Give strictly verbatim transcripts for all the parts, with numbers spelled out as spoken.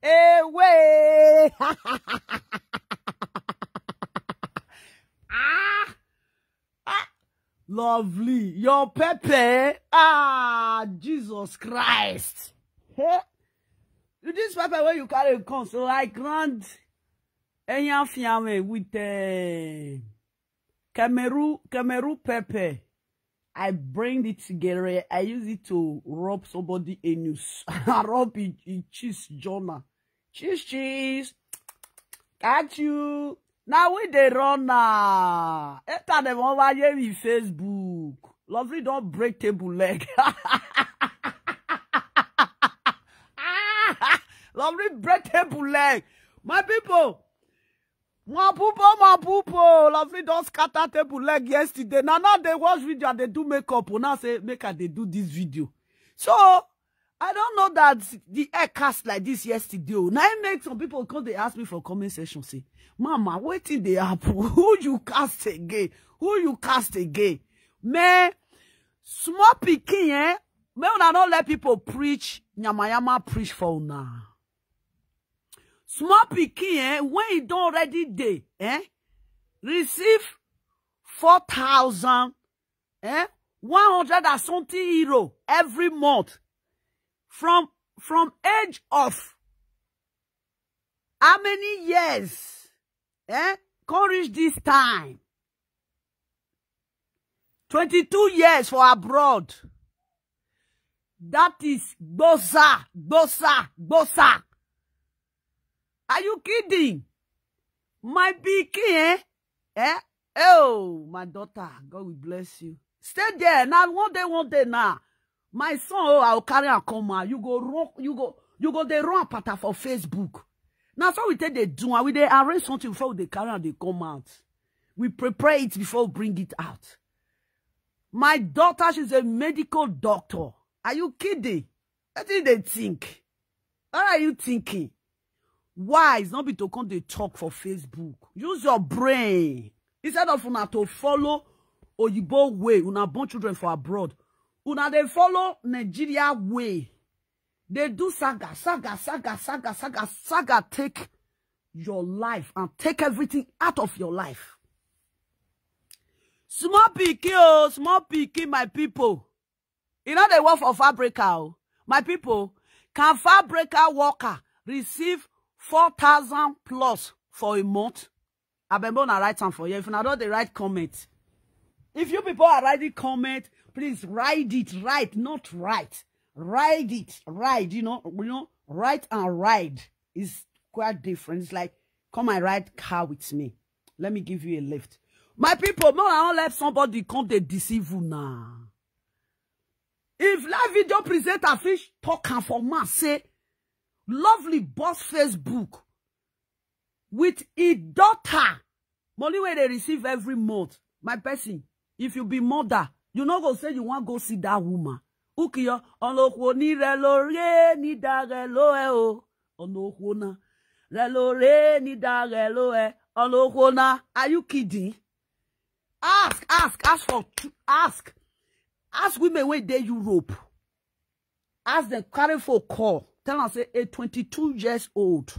Away. Ah, ah, lovely. Your pepper. Ah, Jesus Christ. Hey, this pepper where you carry come, so I grant Enyan Fiame with uh, Cameroon, Cameroon pepper. I bring it together. I use it to rub somebody anus. I rub it, it cheese, Jonah. Cheese, cheese. Catch you. Now we dey run now. Enter them over here with Facebook. Lovely don't break table leg. Lovely break table leg. My people, my people, my people. Lovely don't scatter table leg yesterday. Now, now they watch video and they do makeup. Now say, make I they do this video. So, I don't know that the air cast like this yesterday. Oh. Now it make some people come, they ask me for comment section, say, Mama, wetin dey happen? Who you cast again? Who you cast again? Man, small pikin, eh? May una not let people preach, nyama nyama preach for una. Small pikin, eh? When you don't already dey, eh? Receive four thousand, eh? One hundred and something euro every month. From, from age of how many years? Eh? Come reach this time. Twenty-two years for abroad. That is gbosa, gbosa, gbosa. Are you kidding? My pikin, eh? Eh? Oh, my daughter, God will bless you. Stay there. Now, one day, one day now. My son, oh, I'll carry and come out. You go run, you go, you go they run pata for Facebook. Now, so we take the do and we they arrange something before they carry and they come out. We prepare it before we bring it out. My daughter, she's a medical doctor. Are you kidding? What do they think? What are you thinking? Why is not be to come they talk for Facebook? Use your brain. Instead of una to follow Oyibo way, una born children for abroad. Una they follow Nigeria way. They do saga, saga, saga, saga, saga, saga. Take your life and take everything out of your life. Small pikin, oh, small pikin, my people. You know they work for fabrica, oh. My people, can fabrica worker receive four thousand plus for a month? Abembo na write am for you. If una don dey write comment, if you people are writing comment, please write it right, not right. Write it, ride, you know, you know, write and ride is quite different. It's like, come and ride car with me. Let me give you a lift. My people, no, I don't let somebody come they deceive you now. If live video presenter fish talk am for man say, lovely boss Facebook with his daughter, money where they receive every month. My person, if you be mother, you no go say you want go see that woman. Ukiyo, ọ̀nà òkú ní rẹ lórí ní da rẹ ló ẹ o. Ọ̀nà òkú náà. Rẹ lórí ní da rẹ ló ẹ. Ọ̀nà òkú náà. Are you kidding? Ask, ask, ask for, ask. Ask women when they Europe. Ask them, carry for call. Tell them say, a twenty-two years old.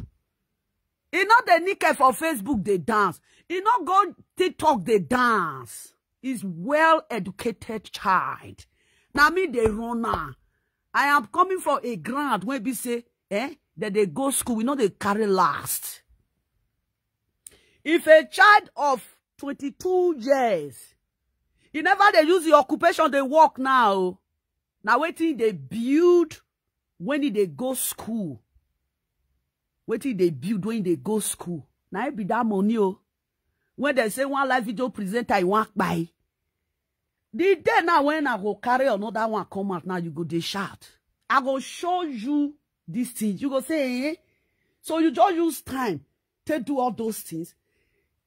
He not the naked for Facebook, they dance. He not go TikTok, they dance. He's well educated child. Now me, they run now. I am coming for a grant when we say, eh, that they go school, we know they carry last. If a child of twenty-two years, he never they use the occupation, they work now. Now waiting they build when he they go school. Waiting they build when they go school. Now it be that money, oh. When they say one live video presenter, I want buy. The day now when I go carry another one come out, now you go they shout. I go show you these things. You go say, eh? So you just use time to do all those things.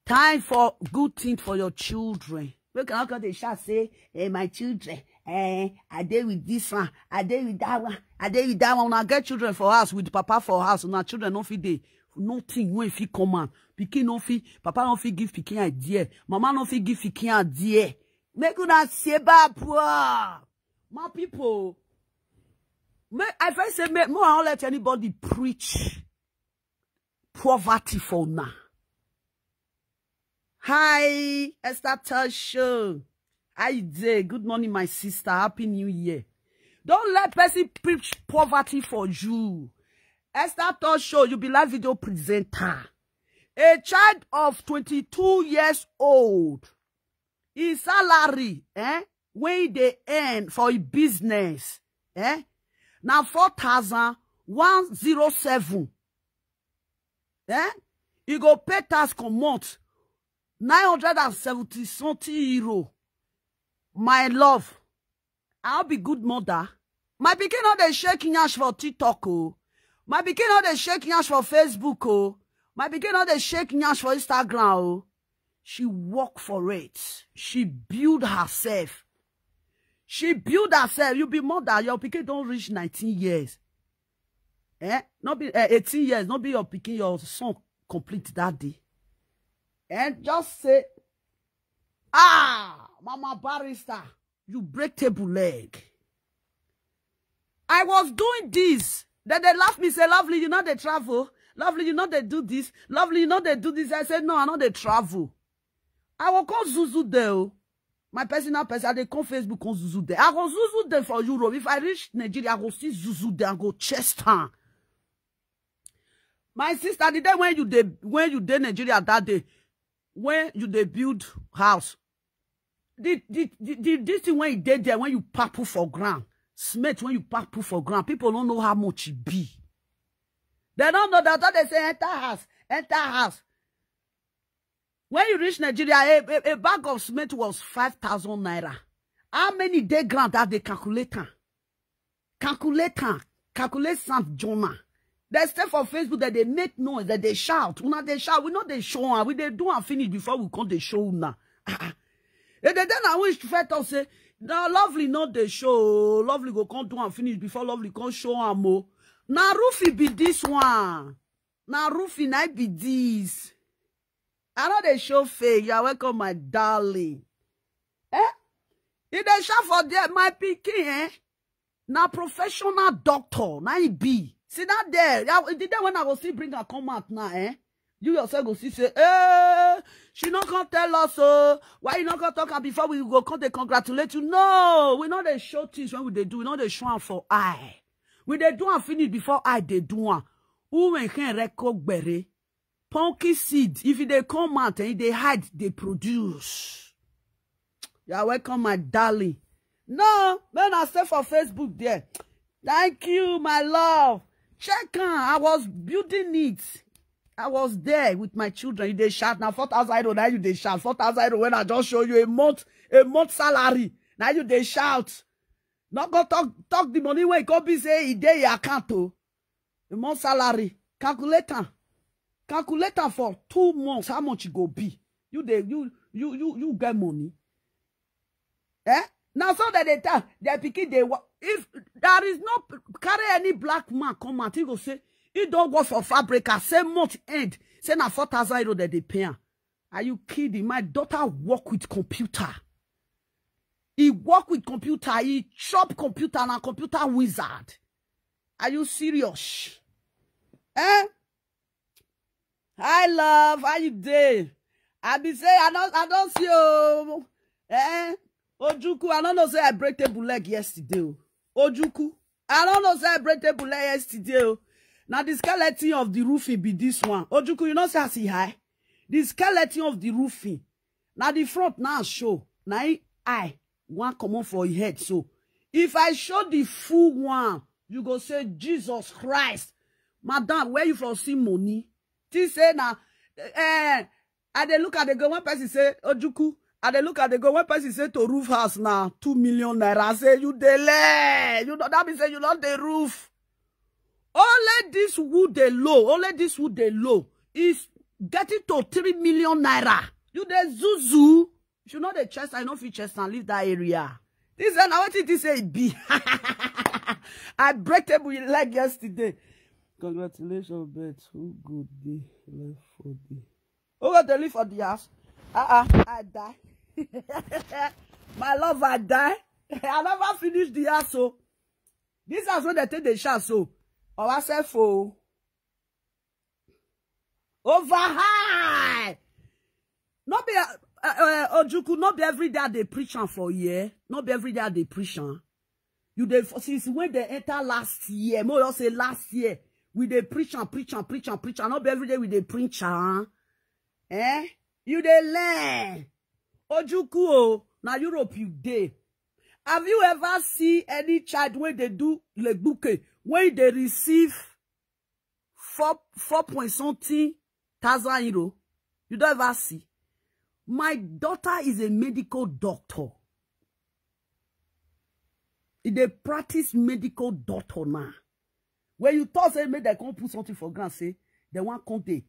Time for good thing for your children. We can all they shout say, hey, my children, eh, I dey with this one, I dey with that one, I dey with that one. When I get children for us, with papa for us, now children no fit dey. Nothing when fit come out. Pikin no fit, papa no fit give pikin idea. Mama no fit give pikin idea. Make una say bad poor. My people, Make I first say make more I let anybody preach poverty for now. Hi, Esther Tell Show. How you day? Good morning, my sister. Happy New Year. Don't let person preach poverty for you. Esther Tell Show, you be live video presenter. A child of twenty-two years old, his salary, eh, when they earn for a business, eh, now four thousand one zero seven. Eh? You go pay tax comot nine hundred and seventy something euro. My love, I'll be good mother. My pikin no dey shake nyash for TikTok o. My pikin no dey shake nyash for Facebook o. My pikin no dey shake nyash for Instagram o. She work for it. She build herself. She build herself. You be mother, your pikin don't reach nineteen years. Eh? Not be eh, eighteen years, not be your pikin, your son complete that day. And just say, ah, Mama Barrister, you break table leg. I was doing this. Then they laugh me, say, Lovely, you know they travel. Lovely, you know they do this. Lovely, you know they do this. I said, no, I know they travel. I will call Zuzu there. My personal person, I dey come Facebook, come Zuzu there. I go Zuzu there for Europe. If I reach Nigeria, I go see Zuzu there. I go chest her. My sister, the day when you dey when you dey Nigeria that day, when you dey build house, the the the, the this thing when you dey there, when you pack put for ground, cement when you pack put for ground, people don't know how much it be. They don't know that they say enter house, enter house. When you reach Nigeria, a, a, a bag of cement was five thousand naira. How many day grant that they calculate am? Calculate am. Calculate Saint Jonah. They stay for Facebook, that they make noise, that they shout. Una they shout. We know they show am. We they do and finish before we come they show una. Ah, ah. If they then I wish to first talk say, now Lovely not the show. Lovely go come do and finish before Lovely come show am o. Now Rufi be this one. Now Rufi I be this. I know they show faith. You are welcome, my darling. Eh? If they shout for there, my pikin, eh? Now professional doctor, now he be. See that there. Yeah, the day when I go see bring her come out now, eh? You yourself go see say, eh, she not gonna tell us so. Why you not gonna talk her before we go come they congratulate you? No, we know they show things when we they do. We know they show am for eye. We they do and finish before eye they do am. Who when can record bere? Pumpkin seed, if they come out and they hide, they produce. You are welcome, my darling. No, when I stay for Facebook there. Thank you, my love. Check on. I was building it. I was there with my children. You they shout now four thousand euro. Now you they shout four thousand euro when I just show you a month, a month salary. Now you they shout. Not go talk talk the money when it go be say e dey your account o. A month salary. Calculate am. Calculate am for two months. How much it go be? You dey you you you you get money. Eh? Now so that they tell their pikin they wa- if there is no p- carry any black man come out, he go say he don't work for fabric at same month end. Say na four thousand euro that they pay am. Are you kidding? My daughter work with computer. He work with computer. He chop computer and a computer wizard. Are you serious? Eh? Hi love, how you dey? I be say I don't I don't see you. Eh? Ojuku, I don't know say I break table leg yesterday. Oh. Ojuku, I don't know say I break table leg yesterday. Oh. Now the skeleton of the roofing be this one. Ojuku, you know say I see high. The skeleton of the roofing. Now the front now show. Now I one common for your head. So if I show the full one, you go say Jesus Christ. Madam, where you for see money? She say now eh, I dey look at the go one person say Ojuku. I dey look at the go one person say to roof house now two million naira. I say you dey lie. You know that means say you not the roof. Only this wood dey low. Only this wood dey low is getting to three million naira. You dey zuzu. If you know the chest, I know fit chest and leave that area. This is now what it is say it be. I break table with leg yesterday. Congratulations, bet. Who good day left for day? Who go dey live for the house? Uh-uh, I die. My love, I die. I never finish the house, so This house wey dem take dey shout so, our self o. Over high. No be uh, uh, uh, Ojuku, no be every day I dey preach am for here. No be every day I dey preach am. You dey for since when they enter last year. Mo just say last year. We dey preach and preach and preach and preach and not be every day we dey preach am. Eh? You dey learn. Ojuku o, na Europe you dey. Have you ever seen any child wey dey do legbuke wey dey receive four four point something thousand euro? You don't ever see. My daughter is a medical doctor. E dey practice medical doctor now. When you talk say make dem come put something for ground, say dem wan come dey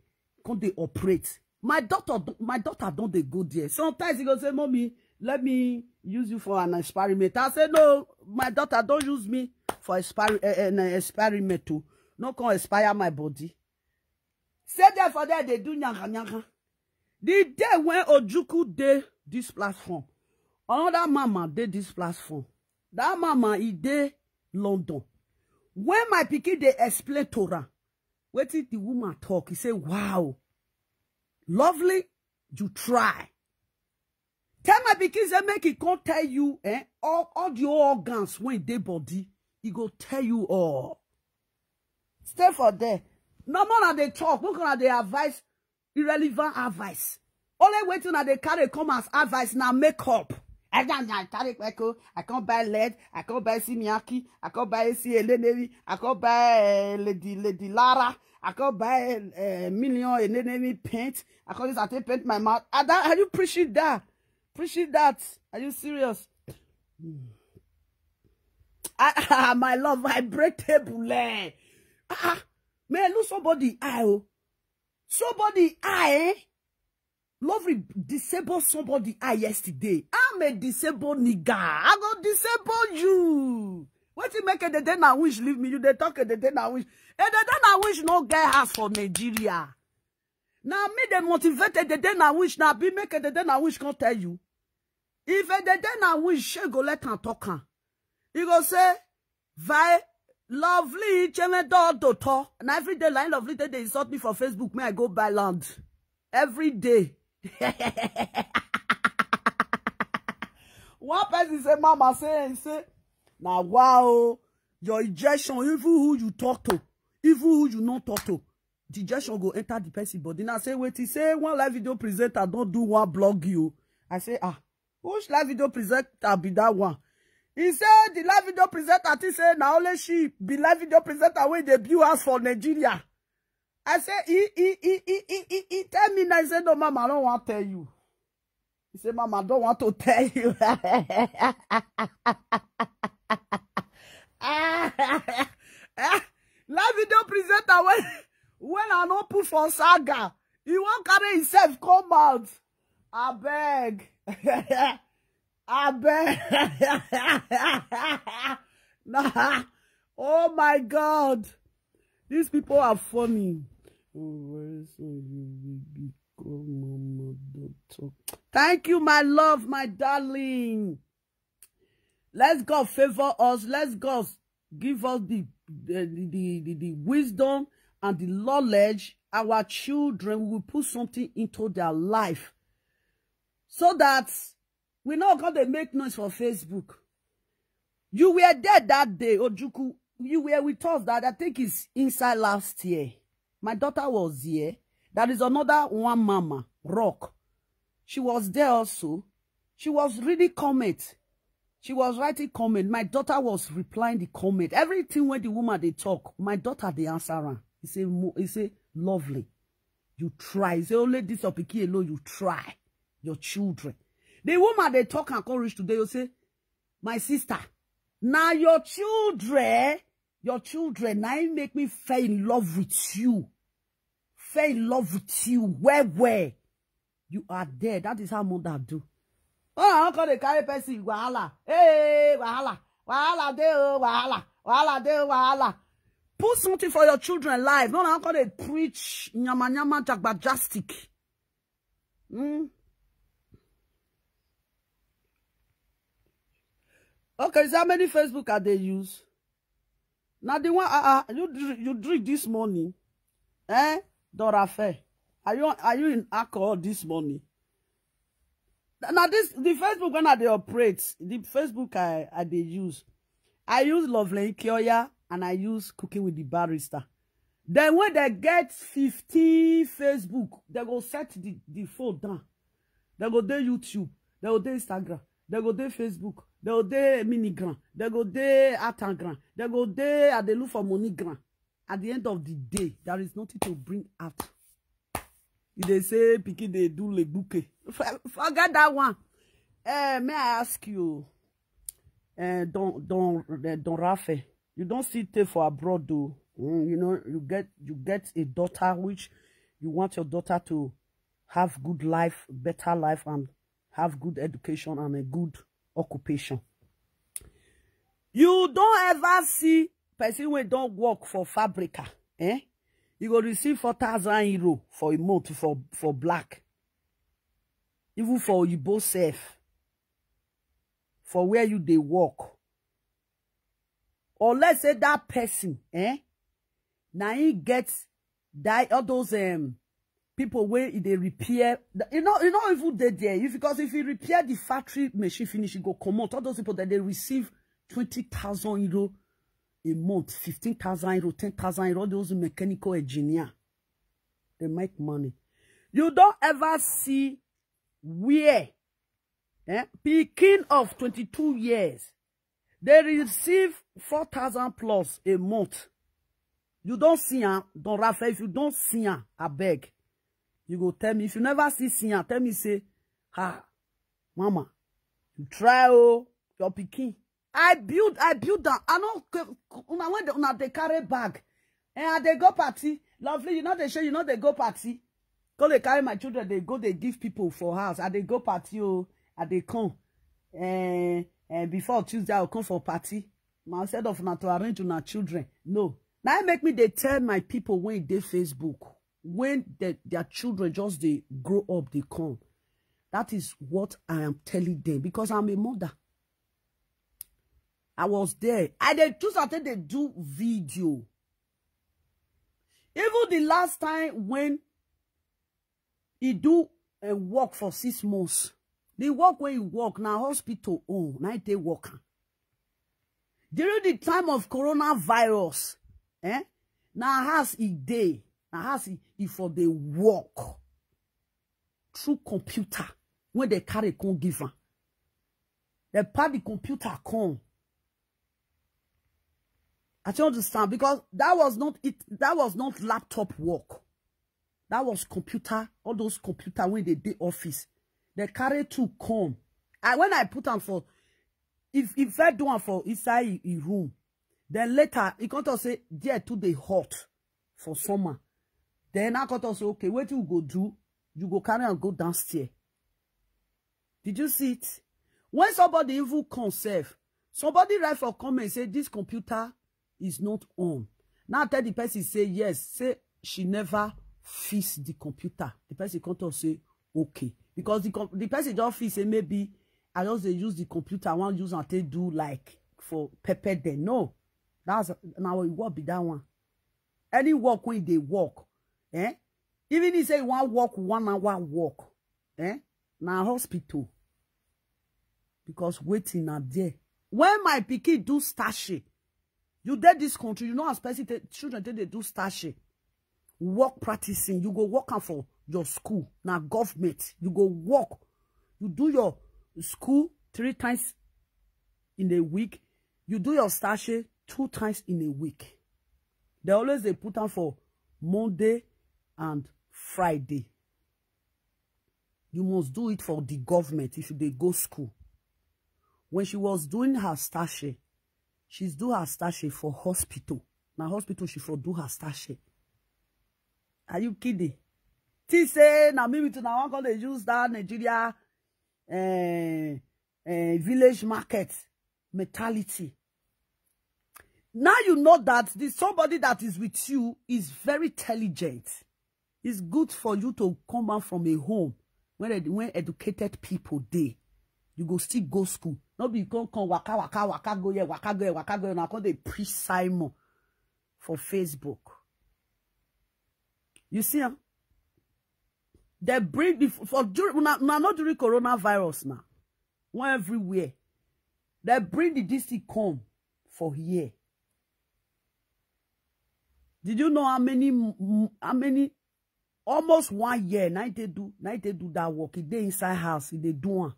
come dey operate. My daughter, my daughter don dey go there. Sometimes he go say, "Mommy, let me use you for an experiment." I say, "No, my daughter, don't use me for exper- uh, an experiment too. No come expire my body." Say there for there, they do nyanga nyanga. The day when Ojuku dey this platform, another mama dey this platform. That mama, he dey London. When my pikin dey explain Torah, wetin the woman talk, he say, "Wow, lovely, you try." Tell my pikin say make he come tell you eh, all, all the organs wey dey body. He go tell you all. Stay for there. No more na dey talk. Look una dey advise irrelevant advice. Only wetin una dey carry come as advice na makeup. I can I carry kpeko. I can't buy lead. I can't buy simiaki. I can't buy A C L N A V. I can't buy uh, lady lady Lara. I can't buy uh, million enemy paint. I can't use I take paint my mouth. Are, that, are you preaching that? Preaching that? Are you serious? I, my love, I break table. Eh? Ah, man, look somebody eye. Oh. Somebody eye. Eh? Lovely disable somebody eye yesterday. I'm a disabled nigga. I go disable you. What you make a the day now wish leave me? You they talk a the day now wish. A the day now wish no get house for Nigeria. Now me they motivated the day now wish now be make a the day now wish can't tell you. If a the day now wish she go let her talk her. He go say, "Vai lovely cheme do doctor." And every day line lovely day they insult me for Facebook. May I go buy land every day. One person say, "Mama say and say, now wow, your injection, even who you talk to, even who you not talk to, the injection go enter the person body." Now say, "Wait, he say one live video presenter don't do one blog you." I say, "Ah, which live video presenter be that one?" He said the live video presenter think say na only she be live video presenter wey dey build house for Nigeria. I say he he he he he he, he tell me now. He say, "No, mama, I don't want to tell you." He say, "Mama, I don't want to tell you." Live video presenter when when I no put for saga, he won't carry himself come out. I beg. I beg. Nah. Oh my God. These people are funny. Oh, very soon you will become a doctor. Thank you, my love, my darling. Let God favor us. Let God give us the the, the, the, the wisdom and the knowledge. Our children will put something into their life so that we no go dey make noise for Facebook. You were there that day, Ojuku. You were with us that I think is inside last year. My daughter was here. That is another one mama, Rock. She was there also. She was reading comment. She was writing comment. My daughter was replying the comment. Everything when the woman they talk, my daughter they answer her. He say, he say, "Lovely, you try." He say, "Only this your pikin alone, you try. Your children." The woman they talk and come reach today, you say, "My sister, now your children, your children, now it make me fall in love with you. Fall in love with you. Where, where?" You are there. That is how mother do. Oh, I don't call the carry person. Wahala. Hey, wahala. Wahala de oh, wahala. Wahala de oh, wahala. Put something for your children life. No, I don't call they preach. Nyama nyama jagbajastic. Mm. Okay, is that many Facebook are they use? Now the one uh, uh, you dr- you drink this morning, eh? Don Rafael, are you are you in alcohol this morning? Now this the Facebook when I dey operate, the Facebook I I dey use, I use Lovely Kioya and I use Cooking with the Barrister. Then when they get fifteen Facebook, they go set the the phone down. They go dey YouTube, they go dey Instagram, they go dey Facebook, they go dey Minigram, they go dey Artagram, they go dey I dey look for MoneyGram. At the end of the day, there is nothing to bring out. If they say pikin dey do lebuke, forget that one. Uh, may I ask you, uh, Don Don uh, Don Rafael, you don't sit there for abroad though. Mm, you know, you get you get a daughter which you want your daughter to have good life, better life, and have good education and a good occupation. You don't ever see person wey don work for fabrica, eh? You go receive four thousand euro for a month for for black, even for oyibo sef, for where you dey work. Or let's say that person, eh? Now he gets that all those um people where they repair. You know, you know, even they there. If because if you repair the factory machine finish, you go comot. All those people that they receive twenty thousand euro a month, fifteen thousand euro, ten thousand euro. All those mechanical engineer, they make money. You don't ever see where, eh? Pikin of twenty-two years, they receive four thousand plus a month. You don't see am, Don Rafael. If you don't see am, I beg. You go tell me. If you never see see am, tell me say, ha, mama, you try oh, your pikin. I build, I build am. I no una when una dey carry bag. And I dey go party. Lovely, you know they show you know they go party. Go they carry my children, they go they give people for house. I dey go party oh, I dey come. And, and before Tuesday, I'll come for party. Now instead of not to arrange una children. No. Now I make me they tell my people when they Facebook, when the, their children just they grow up, they come. That is what I am telling them because I'm a mother. I was there. I dey choose I take dey do video. Even the last time when he do a work for six months, the work wey he work na hospital own, na he take work am. During the time of coronavirus, eh, na house he dey, na house he, he for dey work through computer when they carry come give am. They pack the computer come. I don't understand because that was not it. That was not laptop work. That was computer. All those computer when they did office, they carry two come. And when I put on for, if if I do one for inside his room, then later he come to say there too they hot for summer. Then I come to say okay, what you go do? You go carry and go downstairs. Did you see it? When somebody even come sef, somebody write for comment say this computer is not on. Now tell the person say yes, say she never fix the computer. The person come talk say okay because the com- the person just feel say maybe I just dey use the computer, I wan use am take do like for pepper dem. No, that's now what be that one. Any work wey dey work, eh? Even he say you wan work one hour work, eh? Na hospital. Because waiting na there. When my pikin do stashe, you dey this country, you know as person take, children take dey do stashe, work practicing, you go work am for your school, na government, you go work, you do your school three times in a week, you do your stashe two times in a week. They always dey put am for Monday and Friday. You must do it for the government if you dey go school. When she was doing her stashe, she's do her stashe for hospital. Na hospital she for do her stashe. Are you kidding? Think say na me with una wan come dey use that Nigeria eh, eh, village market mentality. Now you know that the somebody that is with you is very intelligent. It's good for you to come out from a home when ed- when educated people dey. You go still go school. No be you come come waka waka waka go here waka go here waka go here. Now come dey preach Simon. for Facebook. You see am? Dem bring the, for during, una, una no during coronavirus now. One everywhere. Dem bring the this thing come for here. Did you know how many, m- m- how many, almost one year, now they do, now they do that work. E dey inside house, e dey do am.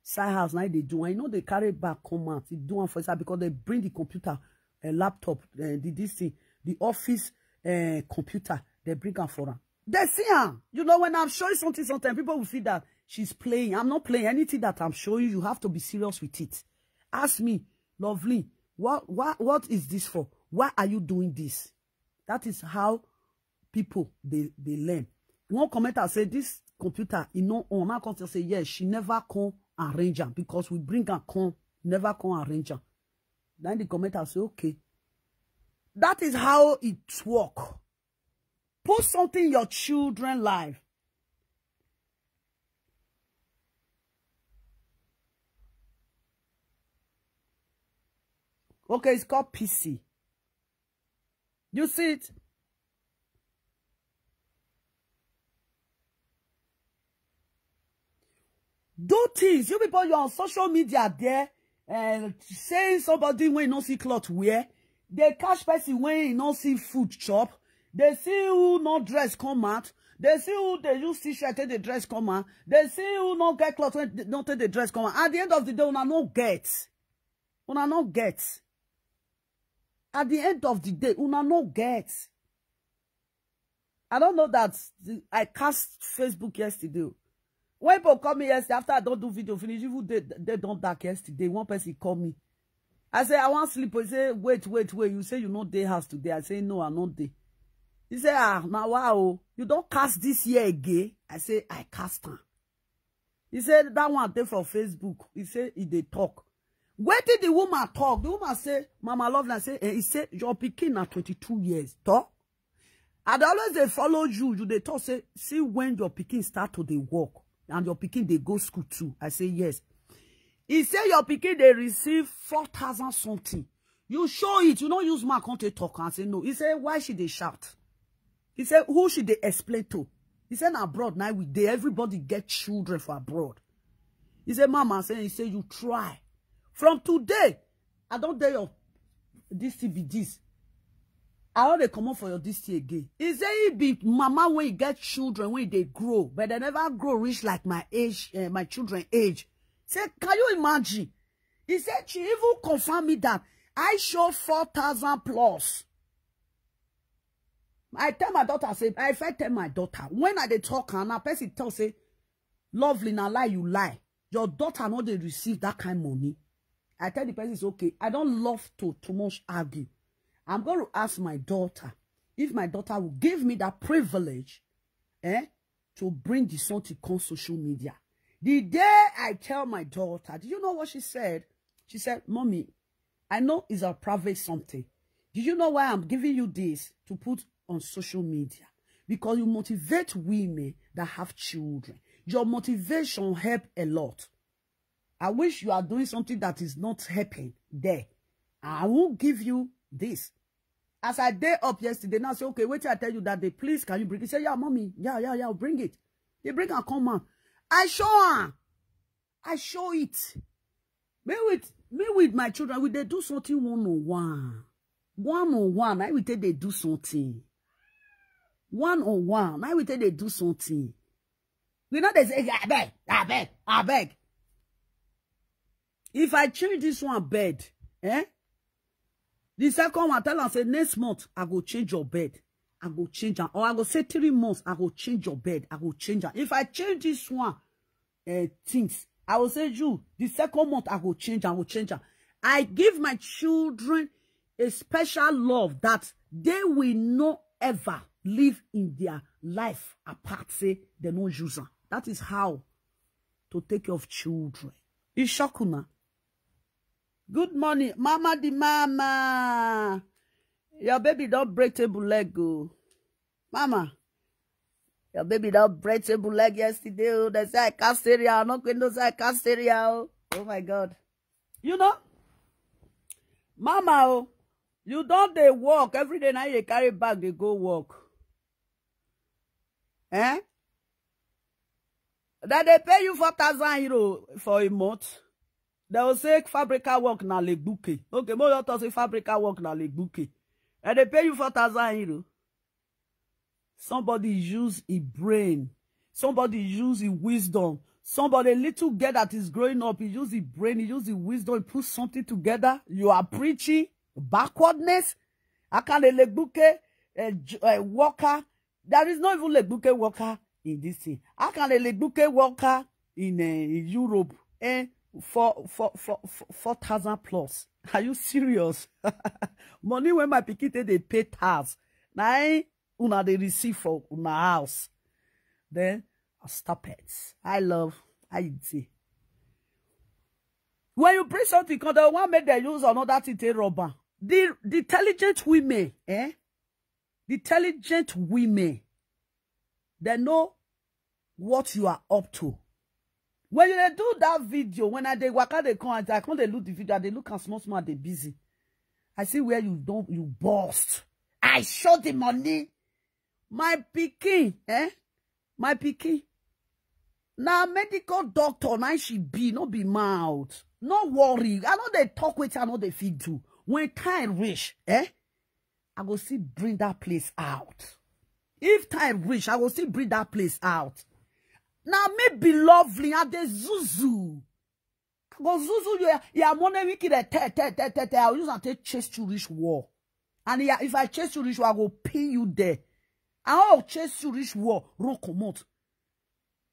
Inside house, now they do am. You know they carry back come out, e do am for inside because they bring the computer, a laptop, uh, the this thing, the office uh, computer. They bring am for am. They see am. You know, when I'm showing something, sometimes people will feel that she's playing. I'm not playing. Anything that I'm showing, you have to be serious with it. Ask me, Lovely, what what what is this for? Why are you doing this? That is how people they they learn. One commenter say this computer, you know, on. I come say yes, she never come arrange am because we bring am come, never come arrange am. Then the commenter say, okay, that is how it work. Put something in your children life. Okay, it's called P C. You see it? Do things. You people, you're on social media there and saying somebody when no see cloth wear. They catch person when no see food chop. They see who no dress come out. They see who they use t-shirt take the dress come out. They see who no get cloth when they no take the dress come out. At the end of the day, una no get. Una no get. At the end of the day, una no get. I don't know that the, I cast Facebook yesterday. When people call me yesterday after I don't do video finish, even they they don't dark yesterday. One person call me. I say I want sleep. He say wait, wait, wait. You say you no dey house today. I say no, I no dey. He say ah, now wow, you don't cast this year again. I say I cast am. He said that one take for Facebook. He say he dey talk. Wetin the woman talk? The woman say, Mama Loveline say, eh, he say your pikin na twenty-two years. Talk. I dey always dey follow you. You dey talk say, see when your pikin start to dey work and your pikin dey go school too. I say yes. He say your pikin dey receive four thousand something. You show it. You no use mouth come take talk and say no. He say why she dey shout? He say who she dey explain to? He say na abroad now we dey. Everybody get children for abroad. He say mama say, he say you try. From today, I don't dare your this thing be this. I don't dey comot for your this thing again. He say he be mama when he get children when they grow, but they never grow reach like my age, uh, my children age. Say, can you imagine? He said she even confirmed me that I show four thousand plus. I tell my daughter, say, I first tell my daughter, when I dey talk, and a person tell say, Lovely, na lie you lie. Your daughter no dey receive that kind money. I tell the person, it's okay. I don't love to too much argue. I'm going to ask my daughter if my daughter will give me that privilege, eh, to bring the son to come social media. The day I tell my daughter, do you know what she said? She said, Mommy, I know it's a private something. Do you know why I'm giving you this to put on social media? Because you motivate women that have children. Your motivation help a lot. I wish you are doing something that is not helping there. I won't give you this. As I day up yesterday, now say, okay, wait till I tell you that day. Please, can you bring it? Say, yeah, mommy. Yeah, yeah, yeah, I'll bring it. He bring and come on. I show her. I show it. Me with me with my children, we dey do something one on one. One on one. I will take they do something. One on one. I will take they do something. We know they say, I beg, I beg, I beg. If I change this one bed, eh? The second one, tell am say next month I go change your bed. I go change am. Or I go say three months, I go change your bed. I go change am. If I change this one, uh, things, I will say you, the second month I go change, I will change am. I give my children a special love that they will not ever live in their life apart. Say they no use am. That is how to take care of children. E shock una. Good morning, Mama the Mama. Your baby don't break table leg go. Mama, your baby don't break table leg yesterday. Oh. They say I can't stay here. I'm not going to say I can't stay here. Oh. Oh my God. You know? Mama, oh. You don dey work every day, now you carry bag dey go work. Eh? That they pay you four thousand euro for a month. They will say fabrica work na legbuke. Okay, more you talk say fabrica work na legbuke. And they pay you four thousand euro. Somebody use a brain. Somebody use a wisdom. Somebody, a little girl that is growing up, he use the brain, he use the wisdom, he put something together. You are preaching backwardness. How can a legbuke, a, j- a worker? There is not even legbuke worker in this thing. How can a legbuke worker in, uh, in Europe, eh, for for for for four thousand plus? Are you serious? Money when my pikin take dey pay tax, na im una dey receive for una house. Then, ah, stop it. I love how you say. When you bring something, come, they want make they use another thing take rub am. The, the intelligent women, eh? The intelligent women, they know what you are up to. When you dey do that video, when I dey waka dey come, I come dey look the video, I dey look am small small, I dey busy. I see where you don't, you burst. I show the money. My pikin, eh? My pikin. Na medical doctor, na she be, no be mouth. No worry. I no dey talk wetin I no dey fit do. When time reach, eh? I go still bring that place out. If time reach, I go still bring that place out. Now me be lovely, I dey zuzu. I go zuzu you, yeah, money wiki dey te te te te te. I'll use and take chase you reach war. And yeah, if I chase you reach war, I go pin you there. I will chase you reach war, run comot.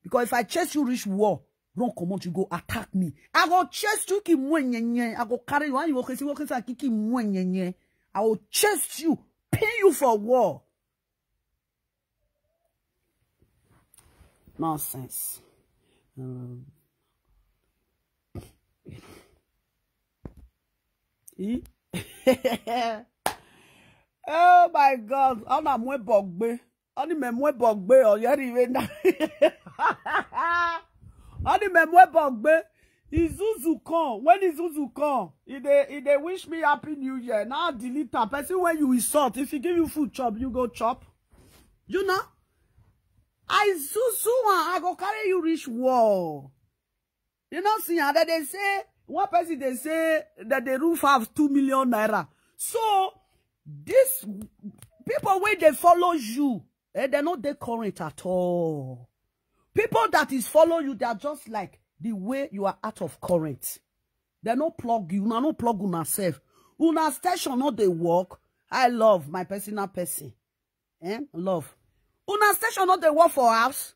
Because if I chase you reach war, run comot, you go attack me. I go chase you ki mwenyenye. I go carry you and you go see what can kiki mwenyenye. I will chase you, pin you for war. Nonsense. Um, e- oh my God. Ana mwe bogbe. Ani me mwe bogbe o yeri we na. Ani me mwe bogbe. Izuzu come. When Izuzu come, he dey he dey wish me happy new year. Now delete am. Person when you insult, if he give you food chop, you go chop. You know? I zuzu one, I go carry you reach war. You know, see, and they say, one person they say that the roof have two million naira. So, this people when they follow you, eh, they're not the current at all. People that is follow you, they are just like the way you are out of current. They no plug you, una no plug una self. Una station not they work. I love my personal person. Eh? Love. Una station not they work for house.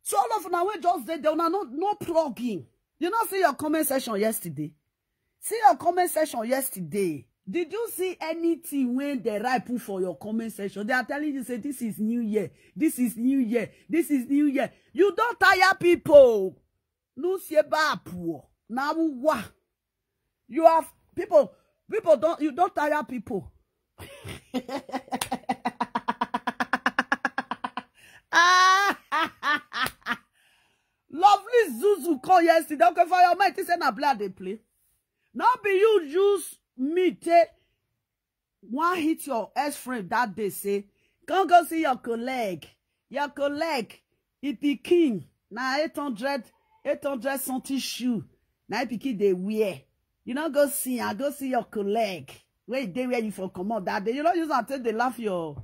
So all of una wey just dey there, una no no plug in. You not see your comment section yesterday. See your comment section yesterday. Did you see anything when they write put for your comment section? They are telling you say this is new year. This is new year. This is new year. You don't tire people. No see about poor. Now what? You have people. People don't. You don't tire people. Ah, lovely Zuzu call yesterday. Okay, for your mind, say na blood they play. Now be you use me take one hit your ex friend that day. Say, come go see your colleague. Your colleague, he pikin na eight hundred, eight hundred something shoe. Na he pikin they wear. You know, go see, I go see your colleague. Where they where you for come out that day. You know, you have to they laugh your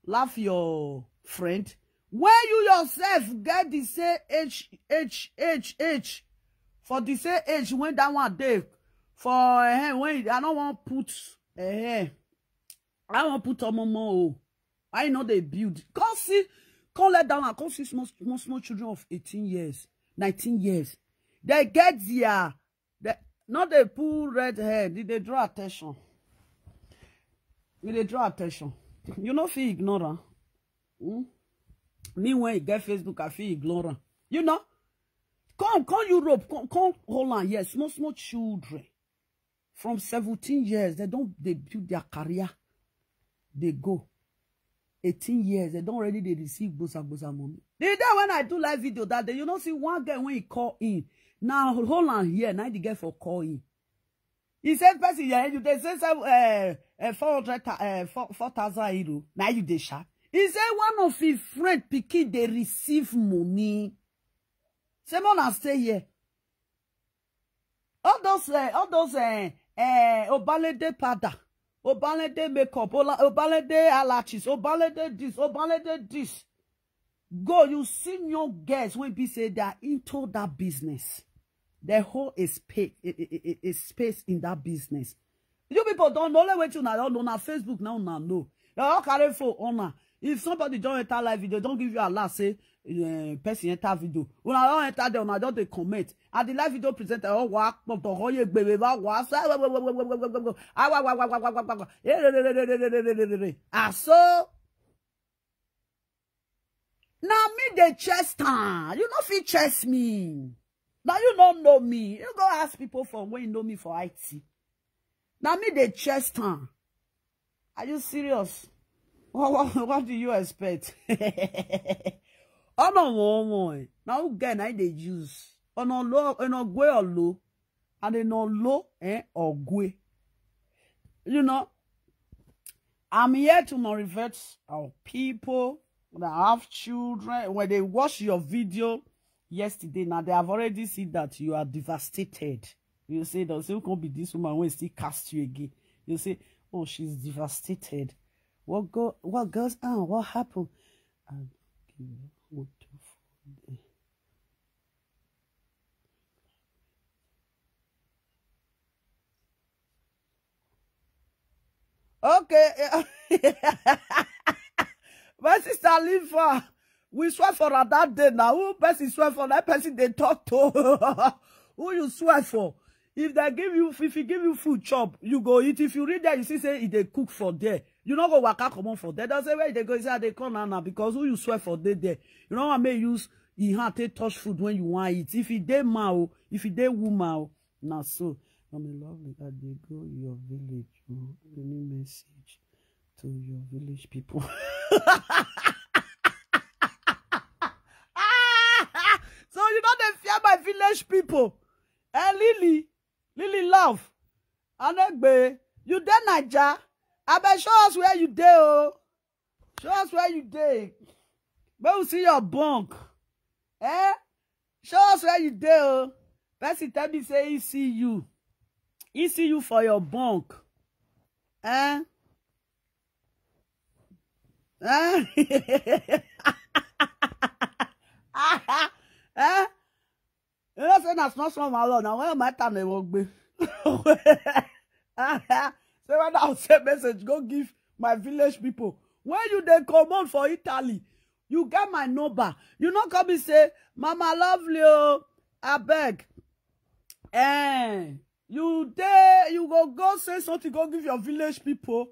laugh your friend. When you yourself get the same age, age, age, age, for the same age when that one day for uh, when I don't want put uh, I want put on more. I know they build. Come see, come let down and come see small, small, small children of eighteen years, nineteen years. They get their, they, not they pull red hair, did they draw attention? Did they draw attention? You know, feel ignorant. Hmm? Me when you get Facebook, I feel ignorant. You know? Come, come Europe, come, come Holland, yes, small, small children. From seventeen years, they don't they build their career. They go. eighteen years, they don't already they receive bosa bosa money. The day when I do live video that day, you know, see one guy when he call in. Now Holland here, now the guy for call in. He said, person here, you they say some uh, uh, four hundred, uh, four thousand euro. Now you dey sharp. He say one of his friend pikin dey receive money. Say, "Mona, stay here." All those, uh, all those, uh, uh, Obalede powder, Obalede makeup, Ola-, Obalede allergies, Obalede this, Obalede this. Go, you see young girls wey be say they are into that business. The whole is space, a, a, a, a space in that business. You people don't know wetin una don know. Na Facebook now una know. You all carry phone on una. If somebody don enter live video, don give you alert say, eh, person enter video. Una don enter there, una just dey comment. And the live video presenter, oh, wa, kpọtọ, oh, ye, gbebe, ba, wa, sa, wa, wa, wa, wa, wa, wa, wa, wa, ah, wa, wa, wa, wa, wa, wa, wa, wa, eh, re, re, re, re, re, re, re, re, re, re. Ah, so, na me dey chest am. You no fit chest me. Now you don't know me. You go ask people for when you know me for I T. Now me dey chest am. Are you serious? What, what, what do you expect? Ọ̀nà wọn wọn ẹ̀. Now who get na dey use? Ọ̀nà lo, ọ̀nà gwe or lo. And they no lo, eh, or gwe. You know, I'm here to motivate our people that have children. When they watch your video yesterday, now they have already seen that you are devastated. You say, "Does it gonna be this woman will still cast you again?" You say, "Oh, she's devastated. What go? What goes on? What happened?" I don't give a what the fuck. Okay. My sister, leave her. We swear for her that day now. Who person swear for that person they talk to? Who you swear for? If they give you, if he give you food chop, you go eat. If you read there, you see say e dey cook for there. You no go waka comot for there. That's why they go inside, they come now, now, because who you swear for dey there. You know what I mean? Use e hand take touch food when you want eat. If e dey ma o, if e dey woman o, na so. I'm a lovely, I dey go your village o. Any message to your village people? So you no dey fear my village people? Eh, Lily, Lily love. Anegbe, you dey Naija? Abeg show us where you dey o. Show us where you dey. Make we see your bunk. Eh? Show us where you dey o. Person tell me say he see you. He see you for your bunk. Eh? Eh? Eh? You know say na small small my lord. Now when my time dey work be. Say when I say message, go give my village people. When you dey comot for Italy, you get my number. You no come be say, "Mama lovely o, abeg." Eh, you dey, you go go say something, go give your village people.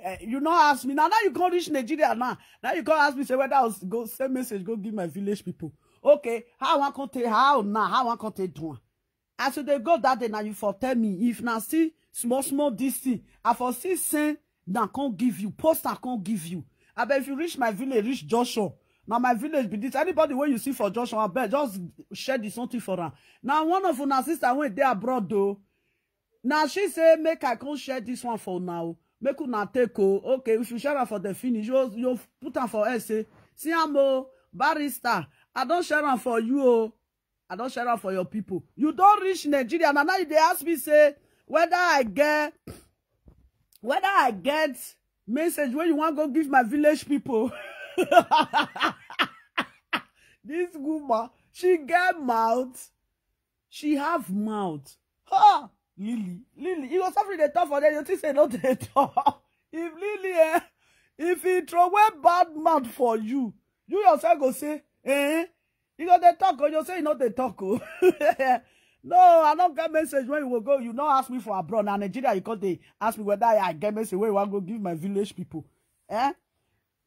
Eh, you no ask me. Now, now you come reach Nigeria now. Now you come ask me say whether I was go send message, go give my village people. Okay, how I wan come take, how now, how I wan come take do am? As you dey go that day, now you for tell me. If na see small, small this thing, I for see send, na come give you, post, I come give you. Abeg, if you reach my village, reach Joshua. Now my village be this. Anybody when you see for Joshua, abeg, just share the something for am. Now one of una sister wey dey abroad though. Now she say, "Make I come share this one for now. Make una take o." Okay, if you share am for the finish, you, you put am for her say, "See am o, barrister, I don share am for you o. I don share am for your people." You don reach Nigeria. Now, now you dey ask me say whether I get, whether I get message when you wan go give my village people. This woman, she get mouth. She have mouth. Ha! Lily, Lily, you go suffer dey talk for there. You think say no dey talk? If Lily, eh, if he throw away bad mouth for you, you yourself go say, eh? You go dey talk o, you say you no dey talk o. No, I no get message when you go go. You no ask me for abroad. Now Nigeria, you come dey ask me whether I get message wey you wan go give my village people. Eh?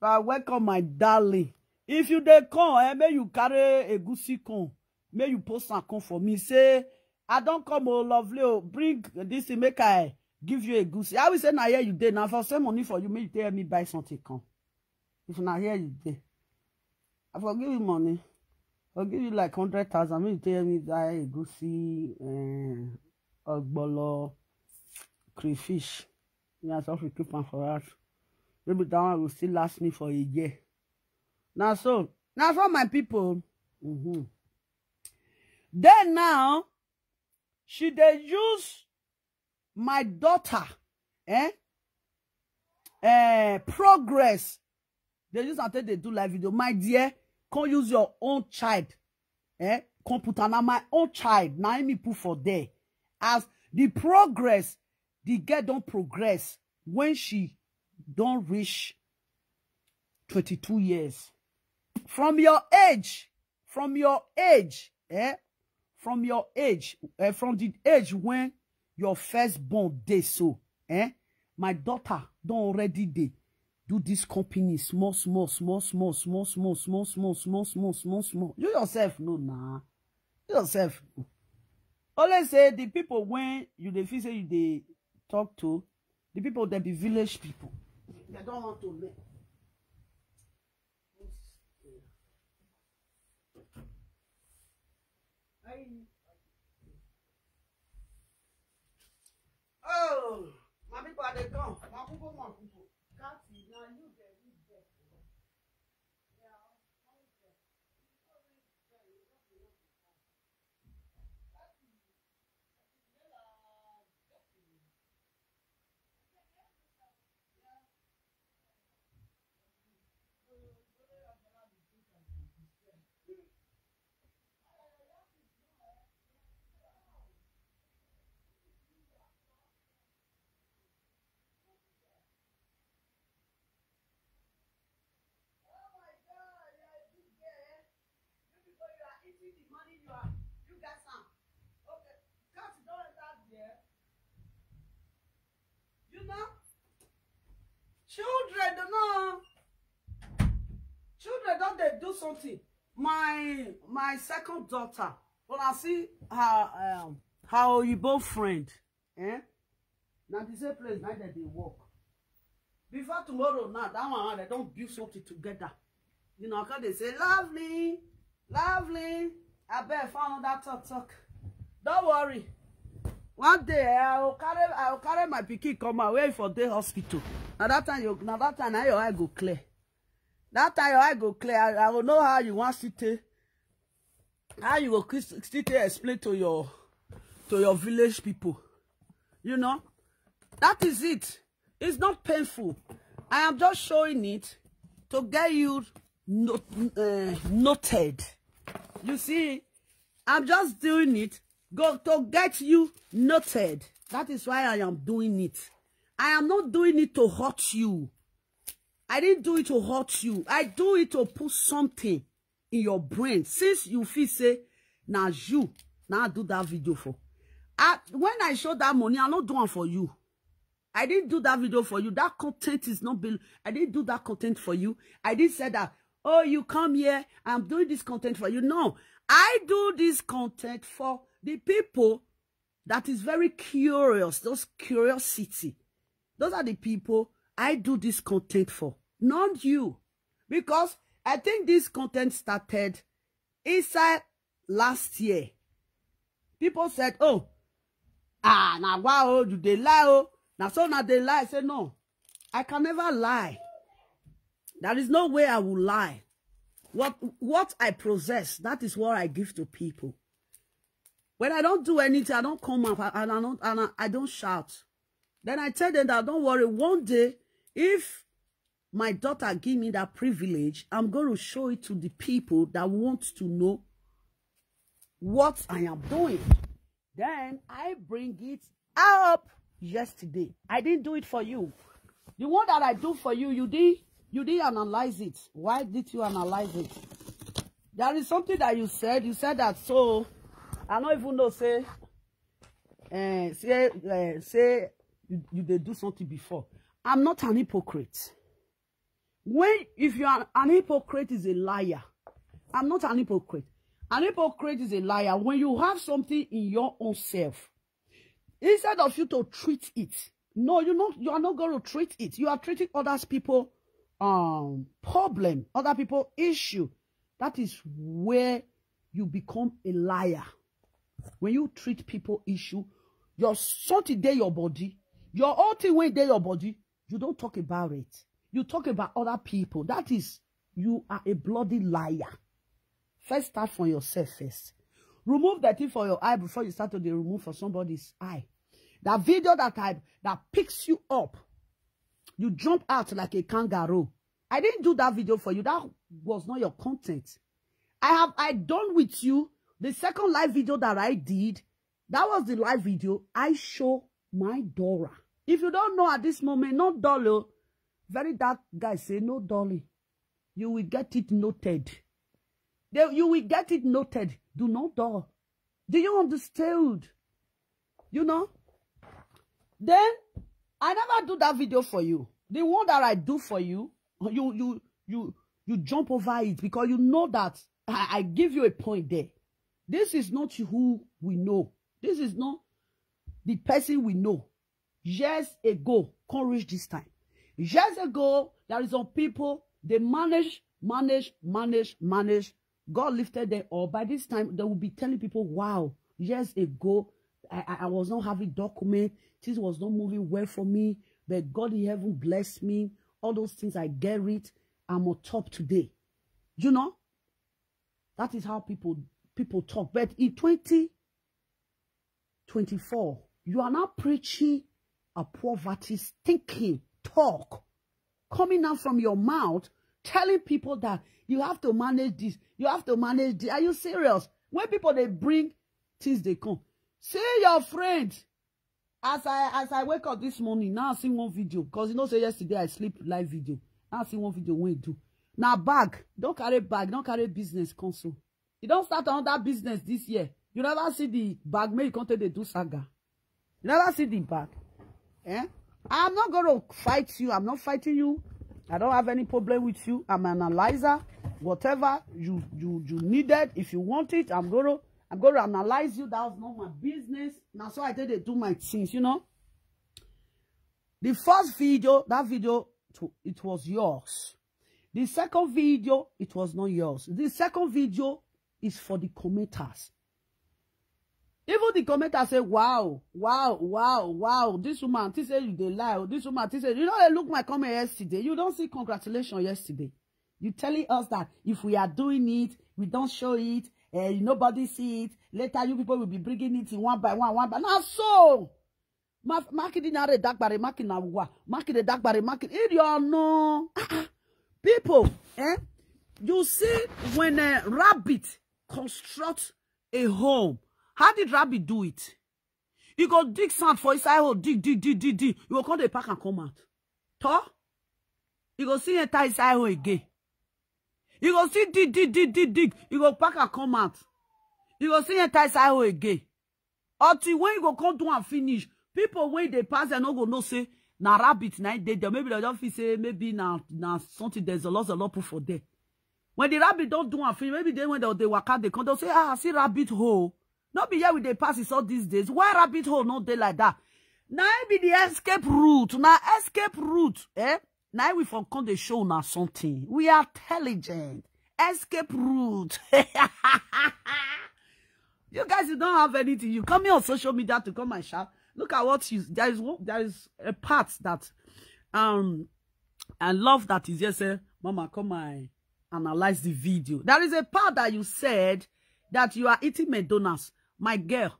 But welcome, my darling. If you dey come, eh, make you carry egusi come. Make you post am come for me. Say, "I don come o, lovely o. Bring this thing, make I give you egusi." I will say, "Na here you dey. Na for send money for you. Make you tell me buy something come." If na here you dey, I for give you money. I'll give you like hundred thousand. Make you tell me buy egusi, eh, ogbolo, crayfish. Yeah, so we keep on for us. Maybe that one will still last me for a year. Now so, now so my people. Mm-hmm. Then now, she dey use my daughter, eh? Eh, progress. They use am take dey do live video. My dear, come use your own child. Eh? Come put am na my own child. Na him me put for there. As the progress, the girl don progress when she don reach twenty-two years. From your age, from your age, eh? From your age, eh, from the age when your firstborn dey so, eh? My daughter don already dey do this company small, small, small, small, small, small, small, small, small, small, small, small, small. You yourself know na. You yourself know. Always say the people when you dey feel say you dey talk to, the people dem be village people. They don't want to learn. Oh, my people, they come. My people, my people. Cathy, now you get it. You know, children don't know. Children don't they do something. My my second daughter, when I see her um her Oyibo friend, eh? Now the same place now that they work. Before tomorrow now, that one they don't build something together. You know, can they say lovely, lovely? I bet found that talk talk. Don't worry. One day I will carry I will carry my pikin come out where for the hospital. Now that time you now that time now your eye go clear. That time your eye go clear. I, I will know how you want to take how you go still take explain to your to your village people. You know, that is it. It's not painful. I am just showing it to get you not, uh, noted. You see, I'm just doing it go to get you noted. That is why I am doing it. I am not doing it to hurt you. I didn't do it to hurt you. I do it to put something in your brain. Since you feel say, now you, now do that video for. I, when I show that money, I not do one for you. I didn't do that video for you. That content is not built. I didn't do that content for you. I didn't say that, oh, you come here, I'm doing this content for you. No, I do this content for the people that is very curious, those curiosity. Those are the people I do this content for, not you. Because I think this content started inside last year. People said, oh, ah, now wow, oh, you they lie, oh. Now so now they lie. I say, no, I can never lie. There is no way I will lie. What what I possess, that is what I give to people. When I don't do anything, I don't come up and I don't and I, I don't shout. Then I tell them that don't worry. One day, if my daughter give me that privilege, I'm going to show it to the people that want to know what I am doing. Then I bring it up yesterday. I didn't do it for you. The one that I do for you, you did you didn't analyze it. Why did you analyze it? There is something that you said. You said that so I don't even know say uh, say uh, say you, you they do something before. I'm not an hypocrite. When if you are an hypocrite is a liar. I'm not an hypocrite. An hypocrite is a liar. When you have something in your own self, instead of you to treat it, no, you not you are not going to treat it. You are treating others people um problem, other people issue. That is where you become a liar. When you treat people issue, your something dey your body. Your own thing wey dey your body, you don't talk about it. You talk about other people. That is, you are a bloody liar. First, start from yourself first. Remove the thing for your eye before you start to dey remove for somebody's eye. That video that I that picks you up, you jump out like a kangaroo. I didn't do that video for you. That was not your content. I have I done with you. The second live video that I did, that was the live video. I show my Dora. If you don't know at this moment, not dull. Oh. Very dark guy say no dulling. You will get it noted. They, you will get it noted. Do not dull. Do you understand? You know? Then I never do that video for you. The one that I do for you, you you you you jump over it because you know that I, I give you a point there. This is not who we know. This is not the person we know. Years ago, can't reach this time. Years ago, there is some people they manage, manage, manage, manage. God lifted them all. By this time, they will be telling people, "Wow, years ago, I, I, I was not having document. Things was not moving well for me, but God in heaven blessed me. All those things, I get it. I'm on top today." You know, that is how people people talk. But in twenty twenty-four, you are now preaching a poverty stinking talk coming out from your mouth, telling people that you have to manage this, you have to manage this. Are you serious? When people they bring things they come, see your friend. As I as I wake up this morning, now I see one video because you know say yesterday I sleep live video. Now I see one video when you do. Now bag, don't carry bag, don't carry business console. You don't start another business this year. You never see the bag, make you come take dey do saga. You never see the bag. Eh? I'm not gonna fight you. I'm not fighting you. I don't have any problem with you. I'm an analyzer. Whatever you you you needed, if you want it, I'm gonna I'm gonna analyze you. That was not my business. Now so I did it do my things, you know. The first video, that video, to- it was yours. The second video, it was not yours. The second video is for the commenters. Even the commenters say, "Wow, wow, wow, wow. This woman, this say you dey lie. Oh, this woman, this say you know they look my comment yesterday. You don't see congratulations yesterday. You telling us that if we are doing it, we don't show it. Eh, nobody see it. Later, you people will be bringing it in one by one, one by now." So, ma- market in are dagbare, market na wa, market the dagbare, market in your no. People, eh? You see, when a rabbit construct a home, how did rabbit do it? He go dig sand for inside hole, dig, dig, dig, dig, dig. You go come the pack and come out. Tor? You go see enter inside hole again. You go see dig, dig, dig, dig, dig. You go pack and come out. You go see enter inside hole again. Until when you go come do and finish, people when they pass, they no go know say na rabbit na dey there. Maybe they don't feel say maybe na na something there's a lot, a lot put for there. When the rabbit don't do and finish, maybe they when they, they waka they come, they'll say, "Ah, see rabbit hole." Not be here with the passes all these days. Why rabbit hole not dey like that? Now it be the escape route. Now escape route, eh? Now we from come the show now something. We are intelligent. Escape route. You guys, you don't have anything. You come here on social media to come and shout. Look at what you there is one- there is a part that um I love that is yes, eh, Mama, come and analyze the video. There is a part that you said that you are eating McDonald's. My girl,